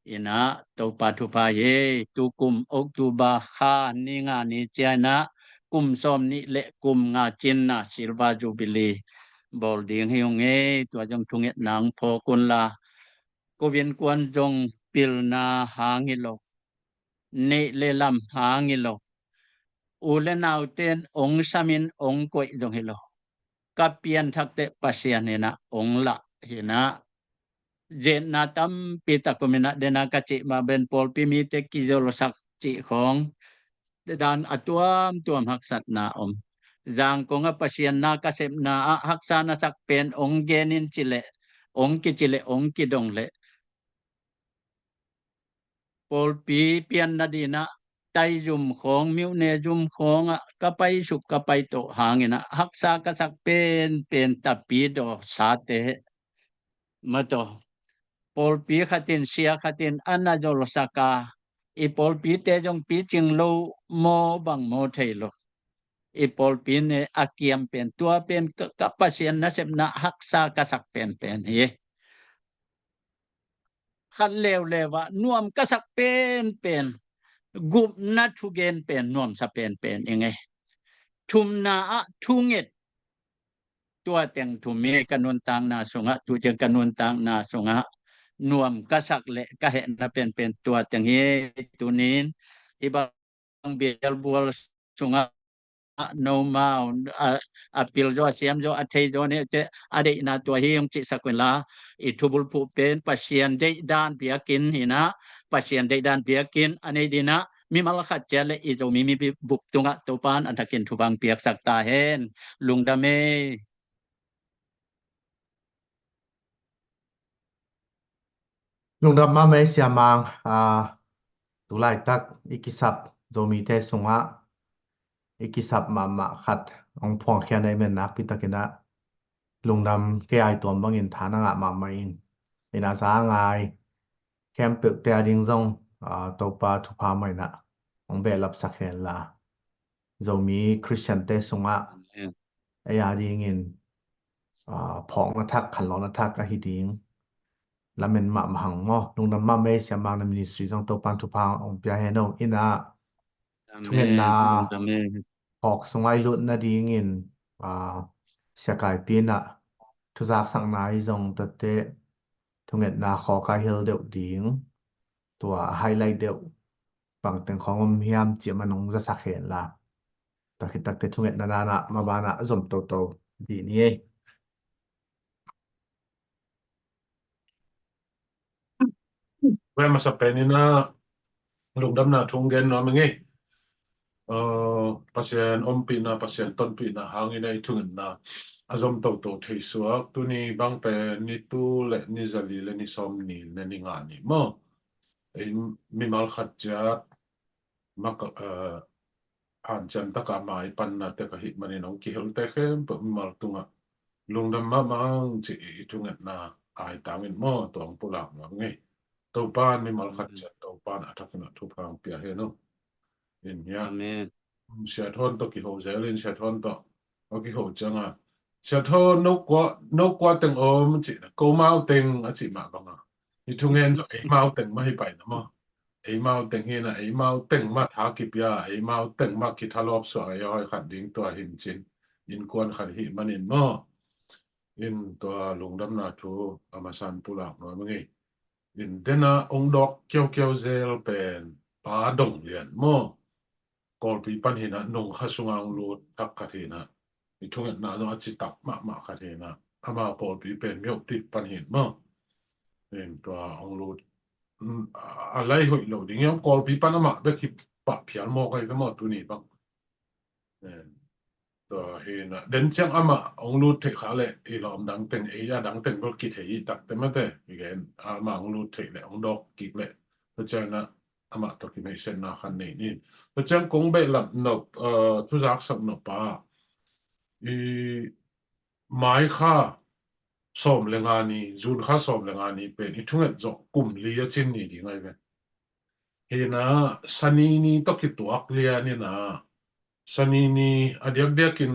Inah Topa thupha hi ei, tukum October kha ni nga ni ciah inah kum sawm nih le kum nga cinna Silver Jubilee bawl ding hi ung ei. Tua zong thungetna hong phawk unla, ko innkuan zong pilna hang hi lo, neih le lam hang hi lo, u le naute in hong samin hong koih zong hi lo, ka pianthak teh Pasian inah hong lah hinah, zetna tampi tak om inah, dena ka cih mah ben pawlpi mite kizolsak cih khawng dan a tuamtuam haksatna om. Zangkong a Pasian na ka sepna ah haksa na sak pen hong gen in ci leh, hong kici leh, hong kidong leh, pawlpi pianna dinah tai zum khawng, myone zum khawngah ka paisuk ka paitawh hanginah haksa ka sak penpen tapidaw sate mataw, pawlpi khatin, sia khatin a na zolsak a, i pawlpite zong picing lo maw bang maw thei lo, i pawlpi ne a kiam pen, tua pen ka, ka Pasian nasepna haksa ka sak penpen hi. Khat leuleu ah nuam ka sak penpen, gupna thugen pen nuamsa penpen i ngei. Thumna ah thunget, tua teng thum hi ka nuntakna sungah, tu ciang ka nuntakna sungah nuam ka sak le ka hehna penpen tua teng hi. Tunin hih bang bialbual sungah nomau a, a pil zaw, a siam zaw, a thei zaw ni te a deihna tua hi hong cihsak unla, i thubulphuh pen Pasian deihdan biakinn hinah, Pasian deihdan biakinn a nei dinah, mimal khat ciat le i Zomi mi bup tungah Topan a thakin thupha hong piaksak ta hen. Lungdam ei. Lungdam mahmah ei Sia Mang. Ah, tu laitak i kisap Zomite sungah i kisap mahmah khat hong phuangkhia na i men nakpi takinah lungdam kei a i tuam bangin tha na ngah mahmah in. Inah za ngai khempeuhte a ding zong, ah, Topa thupha mah inah hong behlapsak henla, Zomi Khristiante sungah ei a dingin, ah, phawkna thak, khanlawhna thak ahi ding lamen mahmah hang maw. Lungdam mahmah ei Sia Mang, na ministry zong Topan thupha hong pia hen o. Inah thungetna phawk sungah i lut nadingin, ah, Sia Kaipi inah thuzaksakna i zong tate thungetna khawk a hil deuh ding, tua highlight deuh bangteng khawng om hiam cih man hong zasak henla, tua khit takteh thungetna danah mabanah zom toto dih ni ei. Tua masa peninah lungdamna thu hong gen nuam ing ei. Pasian ompihna, Pasian tonpihna hangin ei thungetna a zom toto thei suak. Tuni bang pen ni tul le ni zali le ni sawm ni le ni nga ni maw. Ei mimal khat ciat mak, eh, hanciam taka mai panna tek ahih manin hong kihelte khempeuh mimal tungah lungdam mahmah ang ci i thungetna ai tangin maw, tua hong pulak nuam ing ei. Topan mimal khat ciat Topan a thakin a thupha hong pia hen o. In hiah Sia Thawn tawh kiho zel in, Sia Thawn tawh a kiho cianga, Sia Thawn no kua, no kua teng om cihna, ko mau teng a cih mah banga, i thungen tawh ei mau teng mah hi paina maw. Ei mau teng hina, ei mau teng mah tha kipia, ei mau teng mah kithalawp suah ei a hoi khat ding tua hincin innkuan khat hih manin maw. In tua lungdamna thu a masan pulak nuam ing ei. In dena ong dawk kiaukiau zel pen Pa Dong Lian maw. Kawlpi pan hinah nungkha sunga ong lut thak khat hinah, i thungetna zong a citak mahmah khat hinah, ama pawlpi pen Myohtih pan hin maw. In tua ong lut, mm, a lai hoih lo ding hiam, Kawlpi pan amah bek hi pah phial mawk ahi ve maw tuni bang. Tua hinah den ciang amah ong lut theih kha leh i lawm dang teng, ei a dang teng bel kithei hi takte mate. I gen amah ong lut theih leh ong dawk kik leh Tua ciangin ah amah tawh kineihsiatna khat nei ni. Tua ciang kong behlap nop, eh, thuzak sak nop ah, i mai kha sawm le nga ni, June kha sawm le nga ni pen i thunget zawh kum li a cin ni ding ahi ve. Hi in ah Sani ni tawh kituak lian in ah, Sani ni a diakdiakin,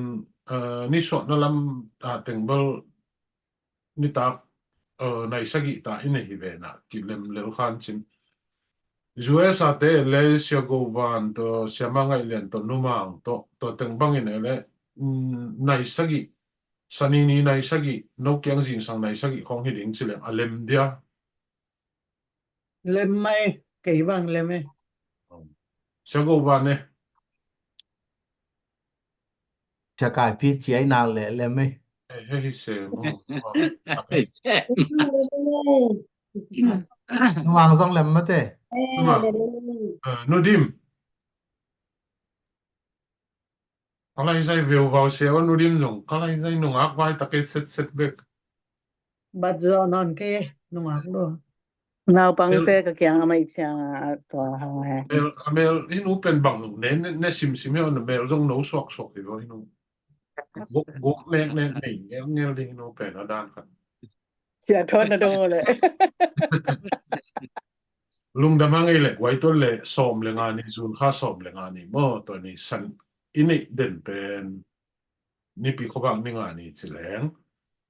eh, nisuahna lam, ah, teng bel nitak, eh, nai sagih ta i nei hi ve in ah, kilem lel khan cin. U S A te le Sia Go Van tawh, Sia Ma Ngaih Lian tawh, Nu Mang tawh, tua teng bangin e le, mm, nai sagih, Sani ni nai sagih, no kiang zingsang nai sagih khawng hi ding ci leng a lem dia. Lem mai, kei bang lem e. Sia Go Van e. Sia Kai Pi ci ai nak leh lem e. Eh, he hi se mo. Mang zong lem mate. Eh, Nu Dim. Ka lai zai veu vau sia, Nu Dim zong ka lai zai nungak vai tak e set set bek. Bat zo non ke nungak do. Naupangte ka kiang a mai ciang a tua hang he. Mel, a mel, hi nu pen bang ne, ne, ne sim sim he, a mel zong no suak suak hi lo hi nu. Guk, guk nek nek nei ngel ngel ding hi nu pen a dan khat. Sia Thawn na dong le. Lungdam a ngei le guai tuan le sawm le nga ni, June kha sawm le nga ni maw, tua ni san i neih den pen Nipi khuavak ni nga ni ci leng,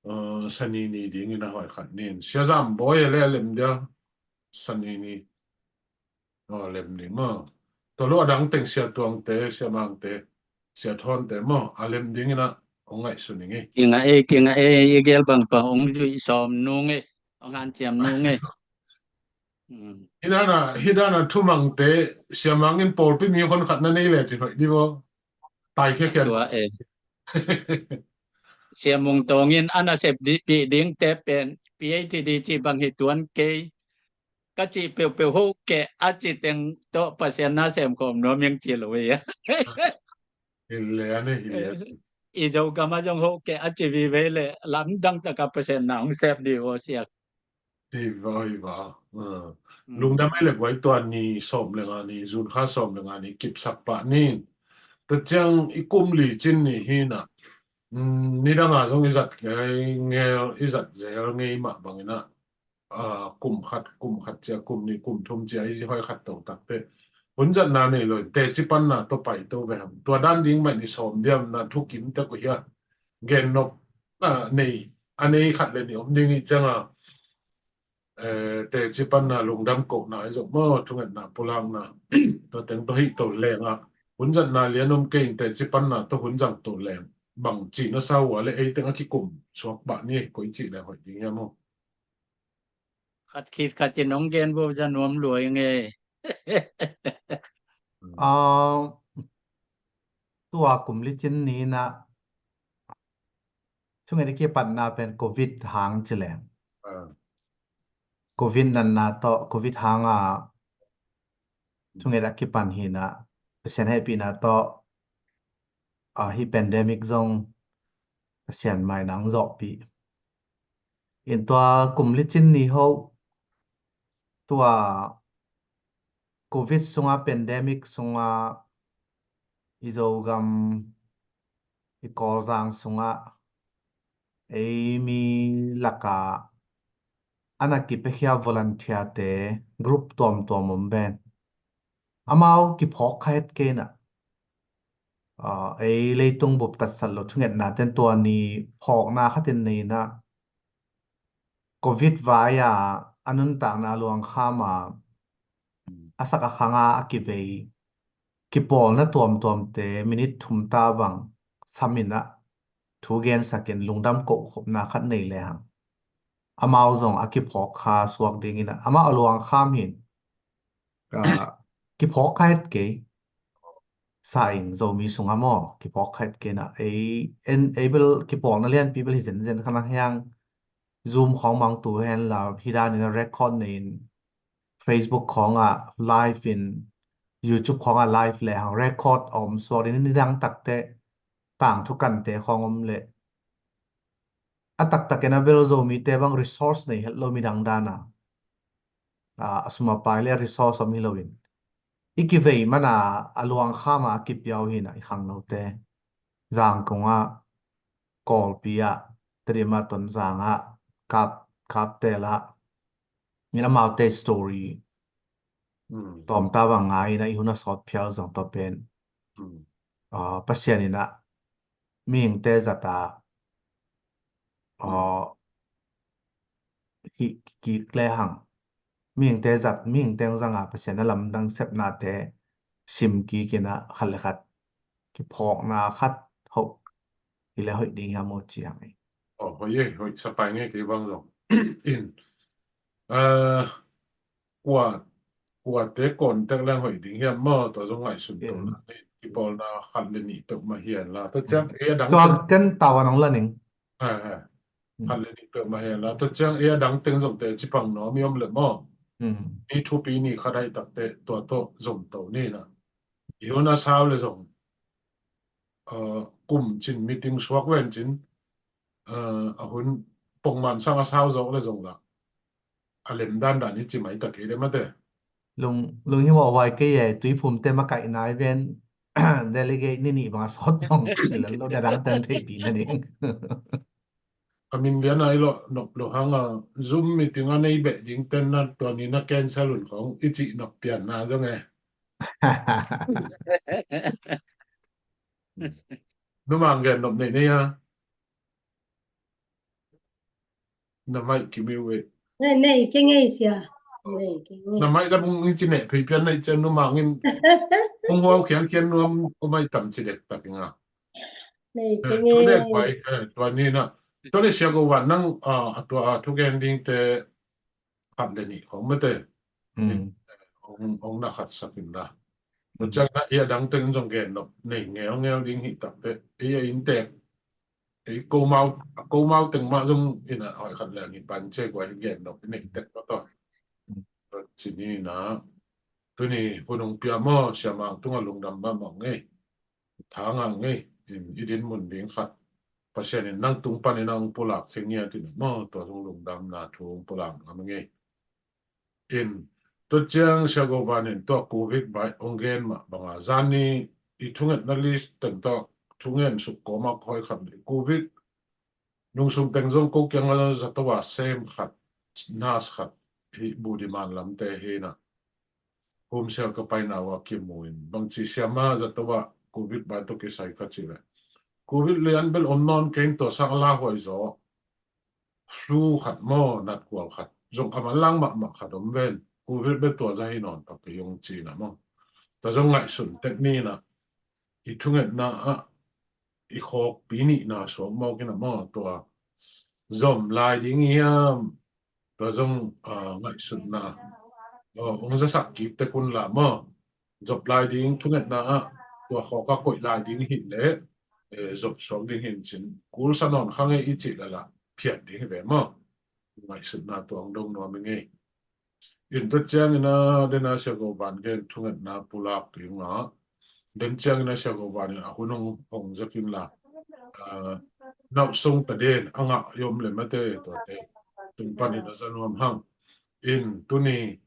eh, Sani ni dingin a hoi khat nin. Sia Zam Bawi a le a lem dia Sani ni. Oh, lem ni maw. Tua lo a dang teng Sia Tuangte, Sia Mangte, Sia Thawnte maw, a lem dingin a hong ngaihsun ing e. Kinga e, kinga e, i gel bang bang hong zuih sawm nung e, hong hanciam nung e. Hmm. Hi dana, hi dana thumangte, Sia Mangin pawlpi mi hon khat na nei le ci hoih di maw. Tai khia khia. Tua e. Sia Mung Tawngin a nasep di, pi ding te pen, P H D ci bang hi tuan kei. Ka ci peuhpeuh ho keh a ci teng tawh Pasian na sem khawm nuam ing ci lo e. Hi le a ni, hi le. I Zogam a zong ho keh a ci vive le lamdang taka Pasian na hong sep di ho siak. Hi va, hi va. Ah. Mm. Lungdam e le guai tua ni sawm le nga ni, June kha sawm le nga ni, kipsak pah ni. Tua ciang i kum li cin ni hi na. Mm, nidang a zong i zat ngei, ngel, i zat zel ngei mah bangin a. Ah, kum khat, kum khat cia, kum ni, kum thum cia, i hoi khat to takte. Hun zatna nei lo, teci panna to pai to ve ham. Tua dan ding mah ni sawm diam na thukim te ko hia. Gen nop, ah, nei, a nei khat le ni om ding i ciang a. Eh, teci panna lungdam kohna i zong maw, thungetna pulakna. Tua teng to hi to leng a. Hun zatna lian om kei in teci panna to hun zang to leng. Bang ci na sa ua le ei teng a kikum suak bah ni, koi ci le hoih ding hia maw. Khat khit khat in hong gen vo za nuam lua ing e. Ah, tua kum li cin ni na thunget i kipatna pen Covid hang ci leng. Ah. Covid natna tawh, Covid hang a thunget a kipan hi na, Pasian hehpihna tawh, ah, hi pandemic zong Pasian mai nang zawhpih. In tua kum li cin ni ho, tua Covid sunga, pandemic sunga, i Zogam, i Kawlzang sunga, ei mi laka, a na kipiakhia volunteer te, group tuamtuam om ven. Amau kiphawk kha het kei na. Ah, ei leitung bup tatsat lo thungetna ten tua ni phawkna khatin nei na. Covid vai a, a nuntakna luangkham a, a sak a khang a, a kivei. Kipawlna tuamtuamte, minute thum ta bang, samin a, thu gensakin lungdam kohkhopna khat nei le hang. Amau zong a kiphawk kha suak dingin a, amau a luangkham hin. Ah, kiphawk kha het kei. Sa in Zomi sunga maw, kiphawk kha het kei na. Ei, en, ei bel kipawlna lianpi bel hi zenzen kha na hiang. Zoom khawng mang tu hen la, hi dan in a record nei in, Facebook khawng a live in, YouTube khawng a live le hang record a om suak in, nidang takte, tangthu kante khawng om le. A taktak in a bel Zomite bang resource nei het lo midang dan a. a, a sum a pai le a resource om hi loin, i kivei mana a luangkhama a kipia uh hi na, i khangnote. Zangkong ah, Kawlpi ah, Tedim ah, Tonzang ah, Kap, Kaptel ah, in amaute story tawmta bang ngai in a i hun a sawt phial zong tawh pen, a, Pasian in a mihingte zat a, a, hi kik le hang, mihingte zat, mihingte hong zanga Pasian a lamdang sepnate sim kik in a khat le khat kiphawkna khat hoh hi le hoih ding hiam aw ci hang ei. Aw, hoih ei, hoih sapai ngei kei bang zong. In, a, kua, kuate contact leng hoih ding hiam maw, tua zong ngaihsun to na ei, kipawlna khat le nih peuhmah hian la. Tua ciang ei a dang tua ken tau a nong la ning. Khat le nih peuhmah hian la. Tua ciang ei a dang teng zong te cipang nawm i om le maw. Ni thupi ni khat ahi takte tua tawh zom to ni na. I hun a sau le zong, a, kum cin meeting suak ven cin, a, a hun pongman sang a sau zawk le zong la a lem dandan hi ci mai ta kei le mate. Lung, lunghimawh huai kei e, Tuiphumte makaihna i ven delegate ni nih bang a sawt zong i lal lo, dadang ten theihpih na ding. A min lian a i lawh nop lo hang a, Zoom meeting a nei beh ding ten na tua ni na cancel un khong i cih nop pianna zong e. Numang gen nop nei nei a. Na maih kimiu e. Nei, nei kei ngei sia. Nei kei ngei. Na maih la bung ngi ci neh phei pian nei cian numang in. Hong huau khian khian nuam ko mai tam ci dek tak inga. Nei kei ngei. Tua ni na. Tua le sia ko wan nang, a, a tua, a, thugen ding te khat le nih khong mate. Hong, hong na khat sak in la. Tua ciang na i a dang teng zong gen nop nei ngel ngel ding hi takte. I a inntek. Ei komau, komau teng mah zong in a hoi khat leng hi pan ce guai hi gen nop i nei tek mah tawh. Tua ci ni na. Tuni hun hong pia maw, siamang tungah lungdam mahmah ngei. Thangah ngei. In i din mun ding khat Pasian in nang tung panin a hong pulak khe ngiat in maw, tua zong lungdamna thu hong pulak nuam ngei. In, tua ciang sia go van in tua covid bai hong gen mah banga zani i thungetna list teng tawh thungen suk kawma khawi khat le covid nungsung teng zong ko kianga zato a sem khat, nurse khat hi bu demand lamte hi na. Home cell ka paina ua kimu in bangci siama zato a covid bai tawh kisai ka ci le covid lian bel om nawn kein tua sang a la huai zaw. Flu khat maw, natkual khat zong a manlang mahmah khat om ven. Covid bel tua za hi nawn pak kei hong ci na maw. Tua zong ngaihsun tek ni na i thungetna ah i khawkpi nihna suak mawk in a maw, tua zom lai ding hiam, tua zong, a, ngaihsutna, a, hong zasak kik tek un la maw. Zop lai ding thungetna ah tua khawk a koih lai ding hi leh, e, zop suak ding hin cin kulsa nawn kha ngei i cih lala phiat ding hi ve maw. Ngaihsutna tua hong dong nuam i ngei. In tua ciangin a dena sia go van gen thungetna pulak ding a den ciangin a sia go van in a hun hong, hong zakin la, a, nauh sung ta den a ngah i om le mate tuate tung panin a za nuam hang. In tuni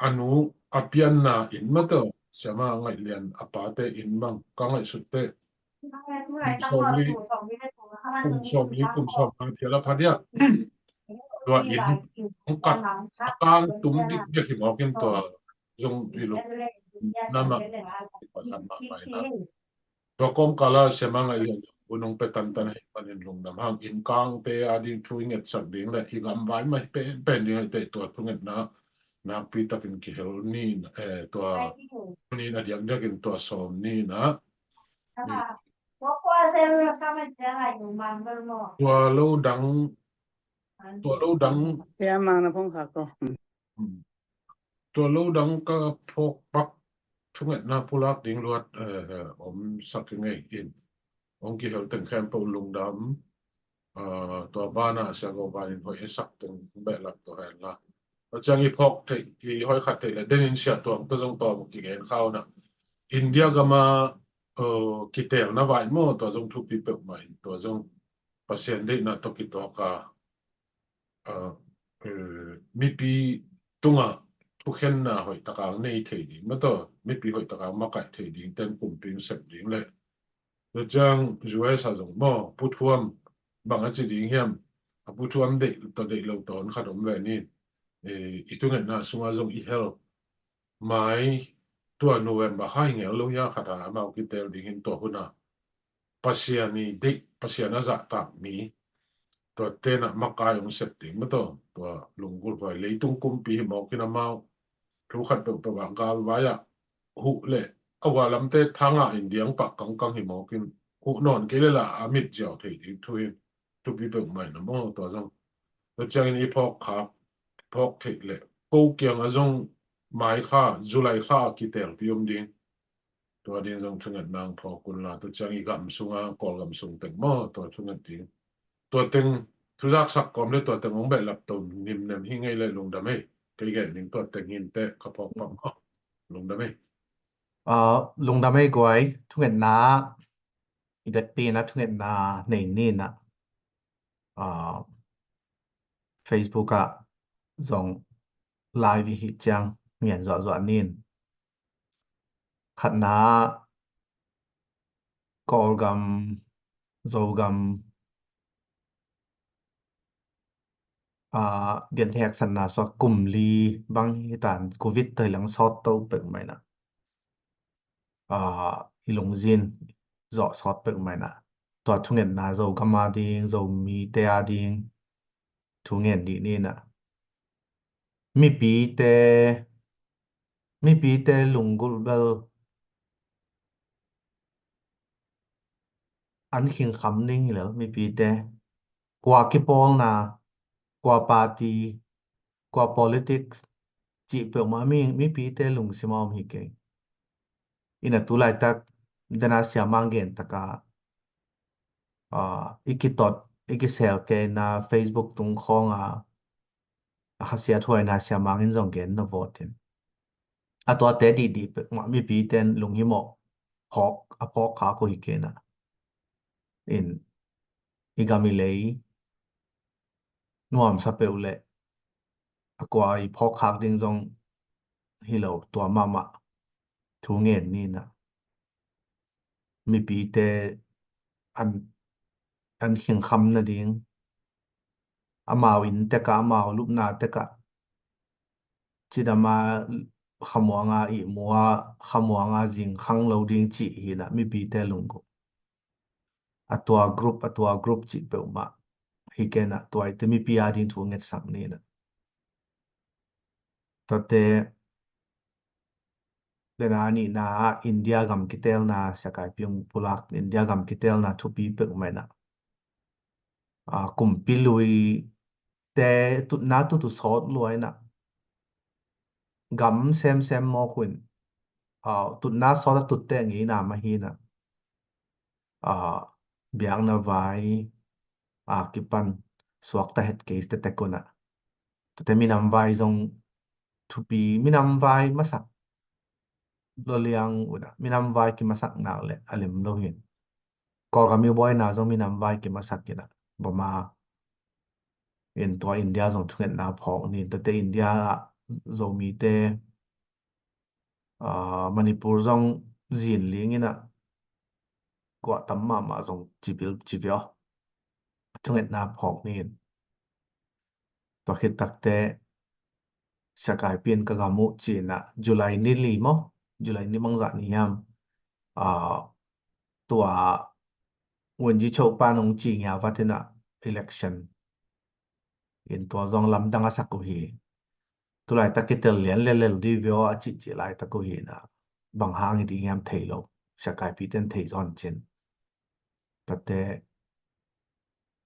a nu a pianna in mate, siama ngaih lian a pate in mang ka ngaihsut te kum sawmli, kum sawmli, kum sawmli phial a pha dia. Tua in hong kat a kang tum dik dek hi mawk in tua zong i luk na mah i pakhat mah pai na. Tua kawmkal a siama ngaih lian hun hong pe tantan hi panin lungdam hang. Inn kangte a ding thu i ngetsak ding le i gamvai mah pen pen ding a i teh tua thungetna nakpi takin kihel ni, eh, tua ni na diakdiakin tua sawm ni na. Tua lo dang, tua lo dang. Siama na phung kha ko. Hmm. Tua lo dang ka phawk pak thungetna pulak ding luat, eh, eh, om sak i ngei in. Hong kihel teng khempeuh lungdam. Ah, tua banah sia go banin hoih i sak teng behlap tua hen la. Tua ciang i phawk theih, i hoih khat theih le denin sia tuang tua zong tawm kigen khau na. India gama, eh, kitelna vai maw tua zong thupi peuhmah in tua zong Pasian deihna tawh kituak a, a, eh, mipi tungah thukhenna hoih taka nei thei ding, mataw, mipi hoih taka makaih thei ding ten kumpi sep ding le. Tua ciang U S a zong maw, puthuam bang a ci ding hiam, a puthuam deih tawh deih lo tawn khat om ve ni. Eh, i thungetna sungah zong i hel mai, tua November kha hi ngel lo hia khat a amau kitel ding hin tua hun a Pasian i deih, Pasian a zahtak mi, tua tenah makai hong sep ding mataw, tua lunggulh huai leitung kumpi hi mawkin amau thu khat peuhpeuh ah galvai ah huh le a hua lamte thanga in diang pah kangkang hi mawkin huh nawn kei le la a mit ziau thei ding thu hi. Thupi peuhmah in a maw tua zong. Tua ciangin i phawk khak, phawk theih le ko kiangah zong mai kha, July kha a kitelpi om ding. Tua ding zong thungetna hong phawk un la, tua ciang i gam sunga, Kawlgam sung teng maw, tua thunget ding. Tua teng thuzaksak kawm le tua teng hong behlap to nimnem hi ngei le lungdam ei. Kei gen ding tua teng hinteh ka phawk pah maw. Lungdam ei. Ah, lungdam ei guai, thungetna i vekpi in a thungetna nei ni in a, ah, Facebook ah zong live i hih ciang ngen zuahzuah ni in. Khatna Kawlgam, Zogam, ah, gentehna sawt kum li bang hi tan, covid tawh hi lang sawt to peuhmah in a, ah, i lungzin zawh sawt peuhmah in a, tua thungetna Zogam a ding, Zomite a ding thu ngen dih ni in a, mipite, mipite lunggulh bel an khingkham ding hi lo, mipite kua kipawlna, kua party, kua politics cih peuhmah mi, mipite lungsim a om hi kei. In a tu laitak dena siamang gen taka, ah, i kitot, i kisel kei na Facebook tung khawng a, a khasiat huaina siamang in zong gen na vawt in. A tuate dihdih peuhmah mipite in lunghimawh phawk, a phawk khak uh hi kei na. In i gam i lei nuamsa peuh le a kua i phawk khak ding zong hi lo, tua mahmah thu ngen ni in a, mipite an, an khingkham nading, amau inn tekah, amau lupna tekah cidam a, khamuang a ihmu a, khamuang a zing khang lo ding cih hi in a, mipite lunggulh. A tua group, a tua group cih peuhmah hi kei na, tua i te mipi a ding thu ngetsak ni in a. Tuate dena a nihna ah India gam kitelna, Sia Kaipi hong pulak India gam kitelna thupi peuhmah in a, ah, kumpi lui te tutna tutu sawt lua in a, gam semsem mawk uh in, ah, tutna sawt a tutte ngeina mah hi in a, ah, biakna vai a kipan suakta het kei tetek un a, tuate minam vai zong thupi, minam vai masak lo liang un a, minam vai kimasak nak le a lem lo hi in. Kawlgam i buaina zong minam vai kimasak in a, Burma in tua India zong thungetna phawk ni in, tuate India ah Zomite, ah, Manipur zong zin ling in a, guah tam mahmah zong ci bil, ci bil thungetna phawk ni in. Tua khit takte Sia Kaipi in ka gam uh ci in a, July ni li maw, July ni bangzah ni hiam, ah, tua Wunji Cho pan hong ci ngia vat in a, election in tua zong lamdang a sak uh hi. Tu laitak kitel lian lelel dih vio a cihcih laitak uh hi in a, bang hang hi ding hiam thei lo, Sia Kaipi ten thei zaw cin. Tuate,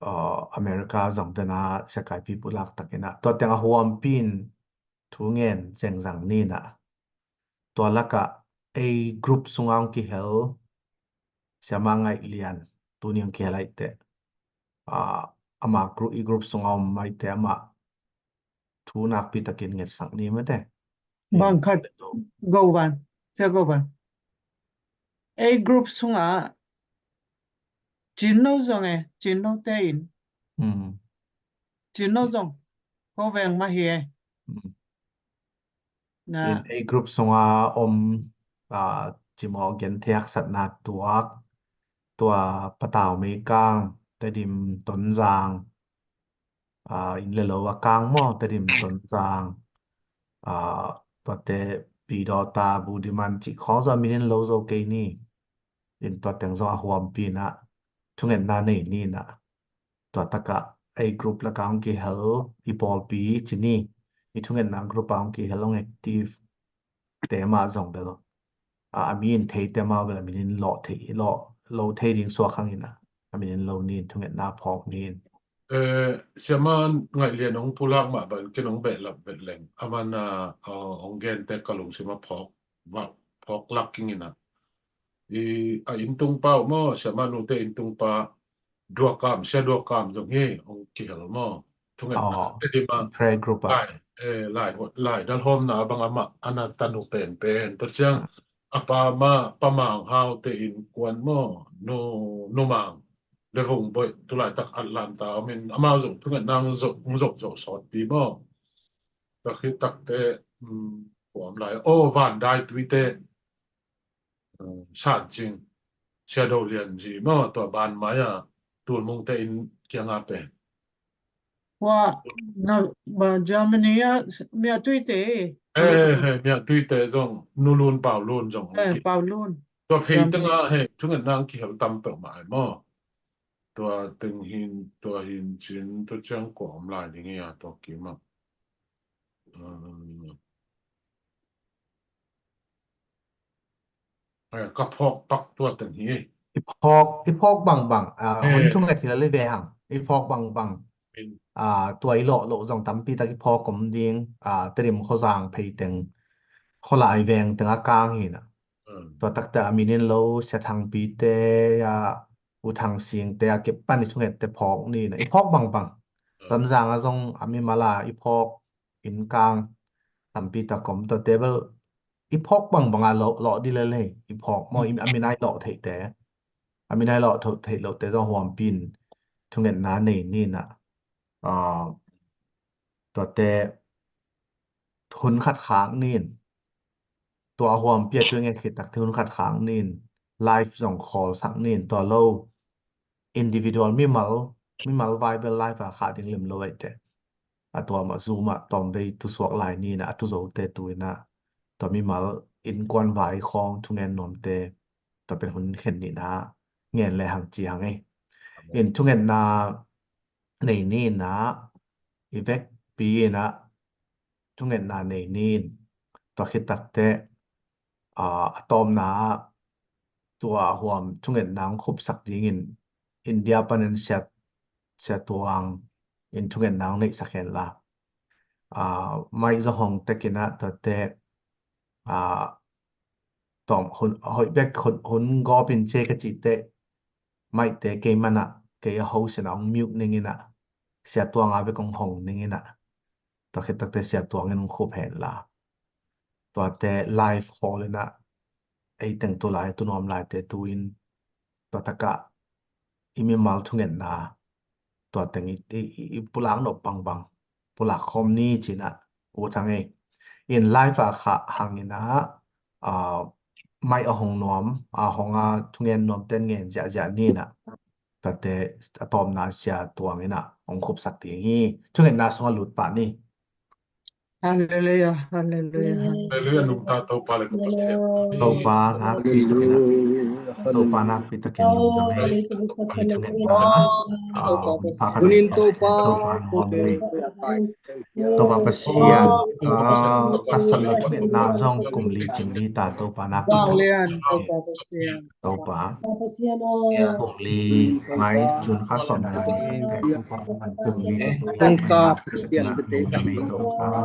ah, America zong tena Sia Kaipi pulak tak in a, tua teng a huampi in thu ngen zengzang ni in a, tua lakah ei group sunga hong kihel Siama Ngaih Lian, tuni hong kihel aihte, ah, ama group, i group sunga om aihte amah thu nakpi takin ngetsak ni mate. Bang khat, Go Van, Sia Go Van. Ei group sunga Cin No zong e, Cin No te in. Hmm. Cin No zong ko veng mah hi e. Mm. Na. In A group sunga om, ah, cimawh genthei haksatna tuak, tua patau meikang, Tedim Tonzang, ah, inn le lo a kang maw, Tedim Tonzang, ah, tuate Pidawta, Budiman cih khawng zong a min in lo zo kei ni. In tua teng zong a huampi in ah thungetna nei ni in ah, tua takah A group lakah hong kihel i pawlpi ci ni, i thungetna group ah hong kihel hong active te mah zong bel, a, a min in theite mah bel a min in lawh thei, lawh lo thei ding suak hang in ah, a min in lo ni in, thungetna phawk ni in. Eh, siama Ngaih Lian hong pulak mah bang ken hong behlap bet leng. Aman a, a, hong gente ka lungsim a phawk, va, phawk lak king in ah. I, a inntung pa uh maw, siama nute inntung pa Duakam, sia Duakam zong hi, hong kihel maw. Thungetna, oh, Tedim a, prayer group ah. Lai, eh, lai, lai dalhawmna bang amah, a na tanu penpen. Tua ciang, ah, a pa mah, Pa Mang Hau te innkuan maw, Nu, Nu Mang le Vung Boih, tulaitak Atlanta om in, amau zong thungetna hong zong, hong zong zong sawtpi maw. Tua khit takte, um, kua om lai, oh, Van Dai Tuite, um, San Cing, Sia Do Lian Zi maw, tua ban mai a, Tul Mung te inn kianga pen. Kua, na, ba, Germany a, Mia Tuite. Eh, eh, Mia Tuite zong, Nu Lun, Pau Lun zong, eh, Pau Lun. Tua phei teng ah, hei, thungetna hong kihel tam peuhmah ai maw. Tua teng hin, tua hin cin, tua ciang kua om lai ding hi a, tua kim ah. Um, eh, ka phawk pak tua teng hi. I phawk, i phawk bangbang, ah, eh, hun thunget hi la le ve hang. I phawk bangbang. Min. Ah, tua i lawh loh zong tampi tak i phawk om ding. Ah, Tedim khuazang phei teng, khualai veng teng a kang hi na. Hmm. Tua takte a min in lo, Sia Thangpi te, ah, U Thang Sing te, a kip pan i thunget te phawk ni na. I phawk bangbang. Hmm. Tonzang a zong a mimal a i phawk, inn kang tampi tak om, tua te bel i phawk bangbang a lawh, lawh di le le, i phawk maw, i, a min ai lawh theih te. A min ai lawh tho-, theih loh te zong huampi in thungetna nei ni na. Ah, tuate hun khat khak ni in. Tua a huampi a tu i nget khit takte hun khat khak ni in. Live zong khawl sak ni in. Tua lo individual mimal, mimal vai bel live a khah ding lim lo aih te. A tua mah Zoom ah tawmvei tu suak lai ni na, a tu zote tu in ah, tua mimal innkuan vai khawng thungen nuamte, tua pen hun khen ni na ngen le hang ci hang ei. In thungetna nei ni na, i vekpi in ah thungetna nei ni in, tua khit takte, ah, a tawpna ah tua huam thungetna hong khupsak dingin India panin Sia, Sia Tuang in thungetna hong neihsak hen la. Ah, mai zong hong tekin ah tuate, ah, tawm hun, hoih bek hun, hun gawp in cia ka cihte, maite kei man ah, kei a host in ah hong mute ning in ah, Sia Tuang a bek hong hong ning in ah, tua khit takte Sia Tuang in hong khup hen la. Tuate live khawl in ah, ei teng tu lai, tu nuam laite tu in, tua takah i mimal thungetna, tua teng i, i, i, i pulak nop bangbang, pulak khawm ni ci in ah, U Thang ei. In live a khah hang in ah, ah, mai a hong nuam, a hong a thungen nuam ten ngen ziahziah ni in ah, tuate a tawpna Sia Tuang in ah hong khupsak ding hi. Thungetna sungah lut pah ni. Halleluiah, halleluiah, halleluiah. Halleluiah, nungta Topa le ka Pasian. Topa nakpi takin ah. Topa nakpi takin ah. Topa Pasian, ah, ka san lo thungetna zong kum li cing li ta Topa nakpi takin. Topa Pasian. Topa. Topa Pasian aw. Kum li ngai June kha sawm ngai. Kum li. Topa Pasian. Topa.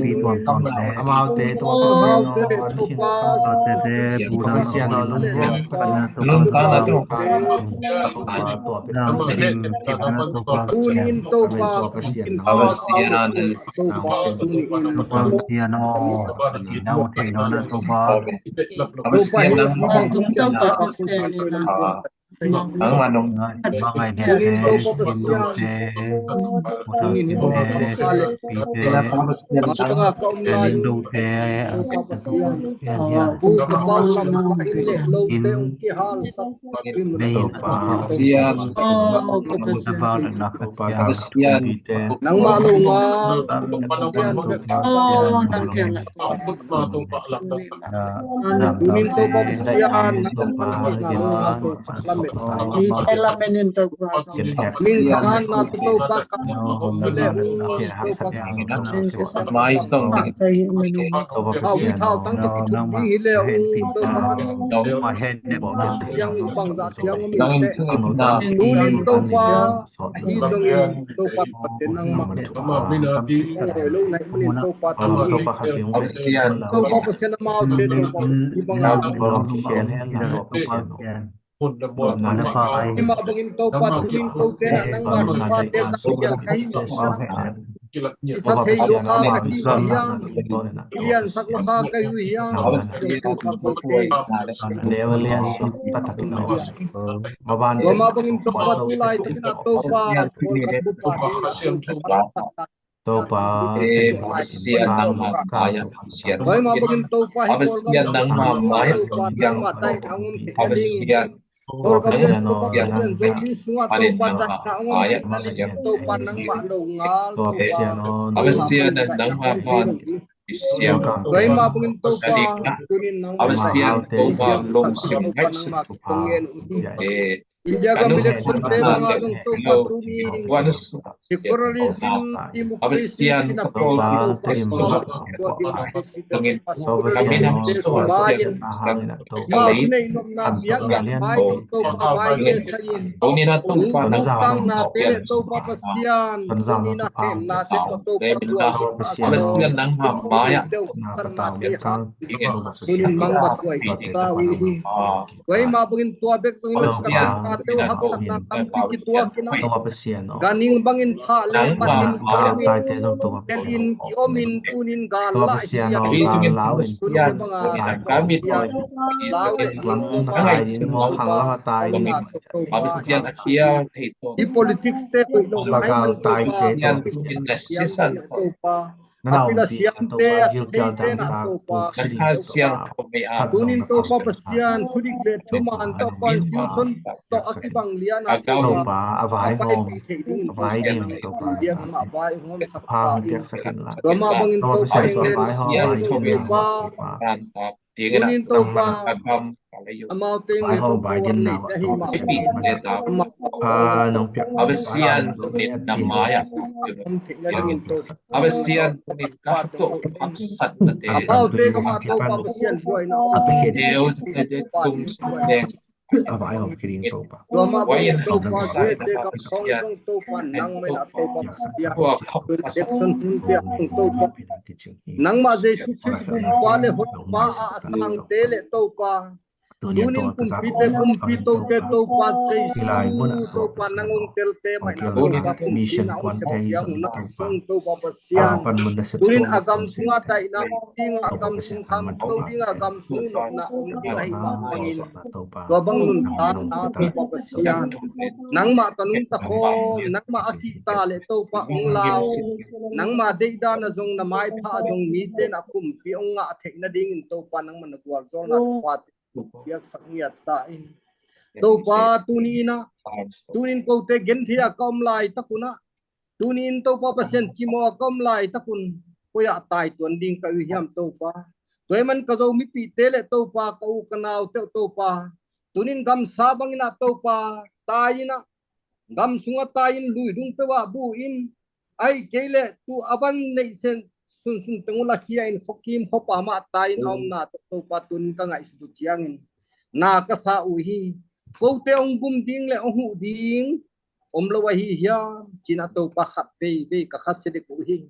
Amaute tua, amaute tua, amaute tua, Pasian aw, lungdam, lungdam, lungdam, lungdam, lungdam, Pasian aw, Pasian aw, na thei lo na Topa. Pasian aw, Pasian aw. Nangmah nong ngai, ngai, ngai, ngai, ngai, ngai, ngai, ngai, Nangmah lo nga. Tunin Topa Pasian, nangmah lo nga. Min ka han na tu Topa ka le hong Topa mai song. Hau hi thau tang tu ki tu hi le hong Topa. Siang bang za siang mi te. Tunin Topa. Ahi zongin Topa Pasian nangmah. Topa Pasian amaute Topa Pasian bang Topa Pasian. Mah bangin Topa tunin kote na nangmah Topa te zang piang ka hi. Isa thei lo kha ka hi uh hiam? Lian sak lo kha ka hi uh hiam? Tua mah bangin Topa tu laitakin ah Topa Topa Pasian nangmah mai-ah Pasian. Tua mah bangin Topa hi Pasian nangmah mai-ah Pasian. Pasian nangmah mai-ah Pasian. Topa nangmah lo ngal Topa. Pasian nangmah ban Pasian. Tua mah bangin Topa tunin nangmah Pasian Topa lungsim ngaihsut Topa. India gam election te banga zong Topa tunin secularism, democracy cina Topa Pasian. Mau nei nopna biak lak pai Topa pai te sayin. Nungtang na te le Topa Pasian. Nina hemna te Topa Pasian. Pasian nangmah mai-ah. Tunin mang ba tuai ka sa wi hi. Tua mah bangin tua bek zong in ka piangthakte uh haksatna tampi kituak in a, ganhing bangin thah leh matin thah in, tel in ki-om in tunin gal lah hi a, tunin banga lau in, i politics te koih lo lai man Topa. A pil a siamte a theite na Topa. Tunin Topa Pasian thudik le thuman tawh confusion tawh a kibang lian a Topa a vaihawm theih ding Pasian a vaihawm sak ta in. Tua mah bangin Topa Pasian Topa Tunin Topa amaute in Topa wan neite ahi mah. Amau a Pasian tunin na mai-ah. Amau a Pasian tunin ka hatuah haksatnate. Amaute ka mah Topa Pasian buaina. Neu tete tung sung deng. Tua mah bangin Topa U S A kam sawng zong Topa nangmah in a Topa Pasian. Protection hun piak zong Topa. Nangmah Jesu Khrist gumpa le honpa a a sangte le Topa. Tunin kumpite kumpi tote Topa Jesu Topa nang hong telte mai na Topa kumpi na hong sep ciang na sung Topa Pasian. Tunin a gam sungah daihna om ding a, a gam sung khangto ding a, a gam sung nopna om ding ahi mah bangin tua bang nuntakna Topa Pasian. Nangmah tawh nungta khawm, nangmah a kihta le Topa hong lau. Nangmah deihdan a zong na maipha a zong mite na kumpi hong ngah theih nadingin Topa nangmah na gualzawlna Topa piaksak ngiat ta in. Topa tuni in ah, tunin kote genthei a ka om laitak un ah, tunin Topa Pasian cimawh a ka om laitak un, koi ah tai tuan ding ka uh hiam Topa. Tua ahih man ka Zomipihte le Topa, ka u ka naute uh Topa, tunin gamsa bangin ah Topa tai in ah, gam sungah tai in, luidung peuh ah bu in, ahih kei leh tu a van neih sen sunsun teng uh lakhia in, khuakim khuapa mah tai in a omna tawh Topa tunin ka ngaihsut uh ciangin na ka sa uh hi. Kote hong gum ding le hong huh ding om lo ahi hiam ci-in ah Topa khat veivei ka khasia dek uh hi.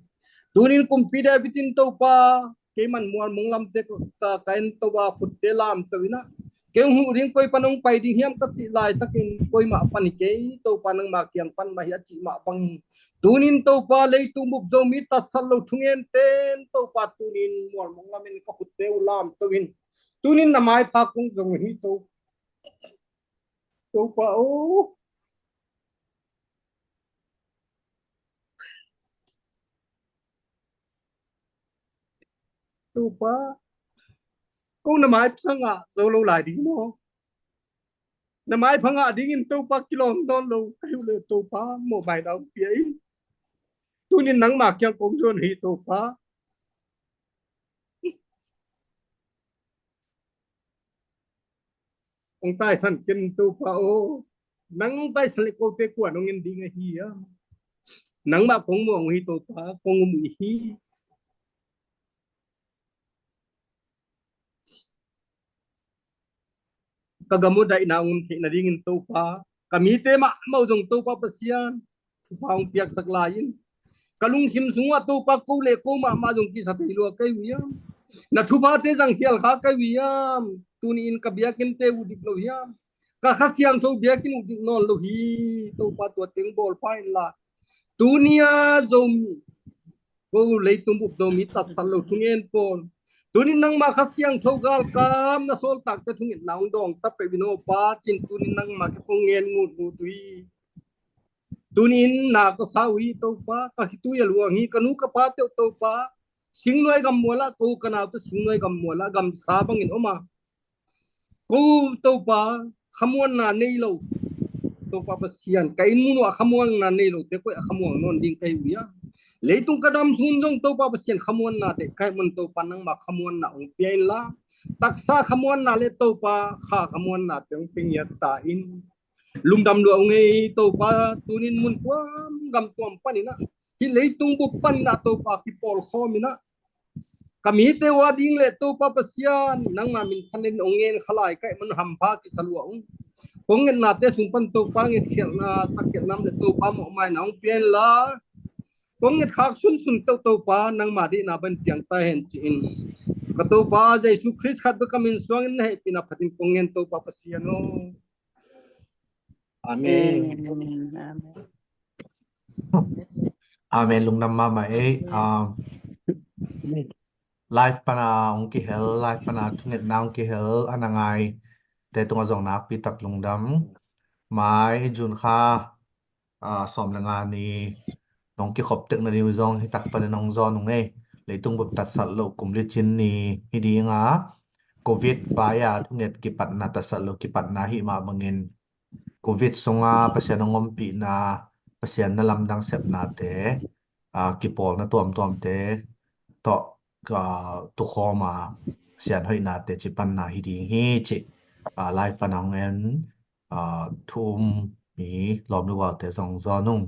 Tunin kumpi David in Topa, keiman mualmong lamte ka, ka, ka ento a, khutte lamto in ah, kei hong huh ding, koi pan hong pai ding hiam ka cih laitakin koimah pan hi kei Topa, nangma kiang pan mah hi a cih mah bangin, tunin Topa leitung bup Zomi tatsat lo thungente in Topa tunin mualmong lamin ka khutte uh lamto in, tunin na maipha kong zong uh hi Topa. Topa aw. Topa, ko na maipha ngah zo lo lai ding maw? Na maipha ngah dingin Topa kilawm nawn lo ka hi uh leh Topa, mawhmaina hong pia in. Tunin nangma kiang kong zuan uh hi Topa. Hong taisan ken Topa aw. Nang hong taisan leh kote kua'n hong en ding ahi hiam? Nangmah kong muang uh hi Topa, kong um uh hi. Ka gam uh daihna hong om theih nadingin Topa, ka mite mahmah uh zong Topa Pasian, thupha hong piaksak lai in. Ka lungsim sungah Topa, ko le ko mahmah zong kisa thei lua ka hi uh hiam? Na thuphate zang khial kha ka hi uh hiam? Tuni-in ka biakinnte uh dik lo hiam? Ka Kha Siangtho biakinn uh dik nawn lo hi. Topa, tua teng bawl pha inla, tuni-a Zomi, ko leitung bup Zomi tatsat lo thungen pawl, tunin nangma Kha Siangtho galkap na sawltakte thungetna hong dawng ta peuh in aw Pa, ci-in tunin nangma kiang kong ngen ngutngut uh hi. Tunin na ka sa uh hi Topa, ka khitui a luang hi, ka nu ka pate uh Topa, Singnuai gammual ah, ko ka naute Singnuai gammual ah gamsa bangin om a, ko Topa, khamuanna nei lo, Topa Pasian, ka inn mun uh a khamuanna nei lote koi a khamuang nawn ding ka hi uh hiam? Leitung ka dam sun zong Topa Pasian, khamuanna deih ka hih man Topa, nangma khamuanna hong pia inla, taksa khamuanna le Topa, kha khamuannate hong pia ngiat ta in. Lungdam lua ung ei Topa, tunin mun tuam gam tuam panin ah, hih leitung bup panin ah Topa, kipawlkhawm in ah, ka mite uh a ding le Topa Pasian, nangma min phanin hong ngen kha lai ka hih man hampha kisa lua ung. Kong ngetnate sung pan Topa, ngetkhialhna, sakkhialhna om leh Topa, mawhmaina hong pia inla, kong ngetkhak sunsun teuh Topa, nangma deihna bang piang ta hen ci-in, ka Topa Jesu Khrist khat bek a min suangin na hehpihna phatin kong ngen Topa Pasian aw. Amen. Amen. Amen. Amen. Lungdam mahmah ei. Um, live pana hong kihel, live pana thungetna hong kihel a na ngaite tungah zong nakpi tak lungdam. Mai June kha, ah, sawm le nga ni nong kikhop tek nading uh zong hi tak panin hong zawn ung ei. Leitung bup tatsat lo kum licin ni hi ding a, Covid vai a thunget kipatna, tatsat lo kipatna hi mah bangin, Covid sunga Pasian hong ompihna, Pasian na lamdang sepnate, ah, kipawlna tuamtuamte tawh, ah, tukhawm a, Pasian hoihnate ci panna hi ding hi cih, ah, live pana hong en, ah, thu um mi lawm le gualte zong zawn ung.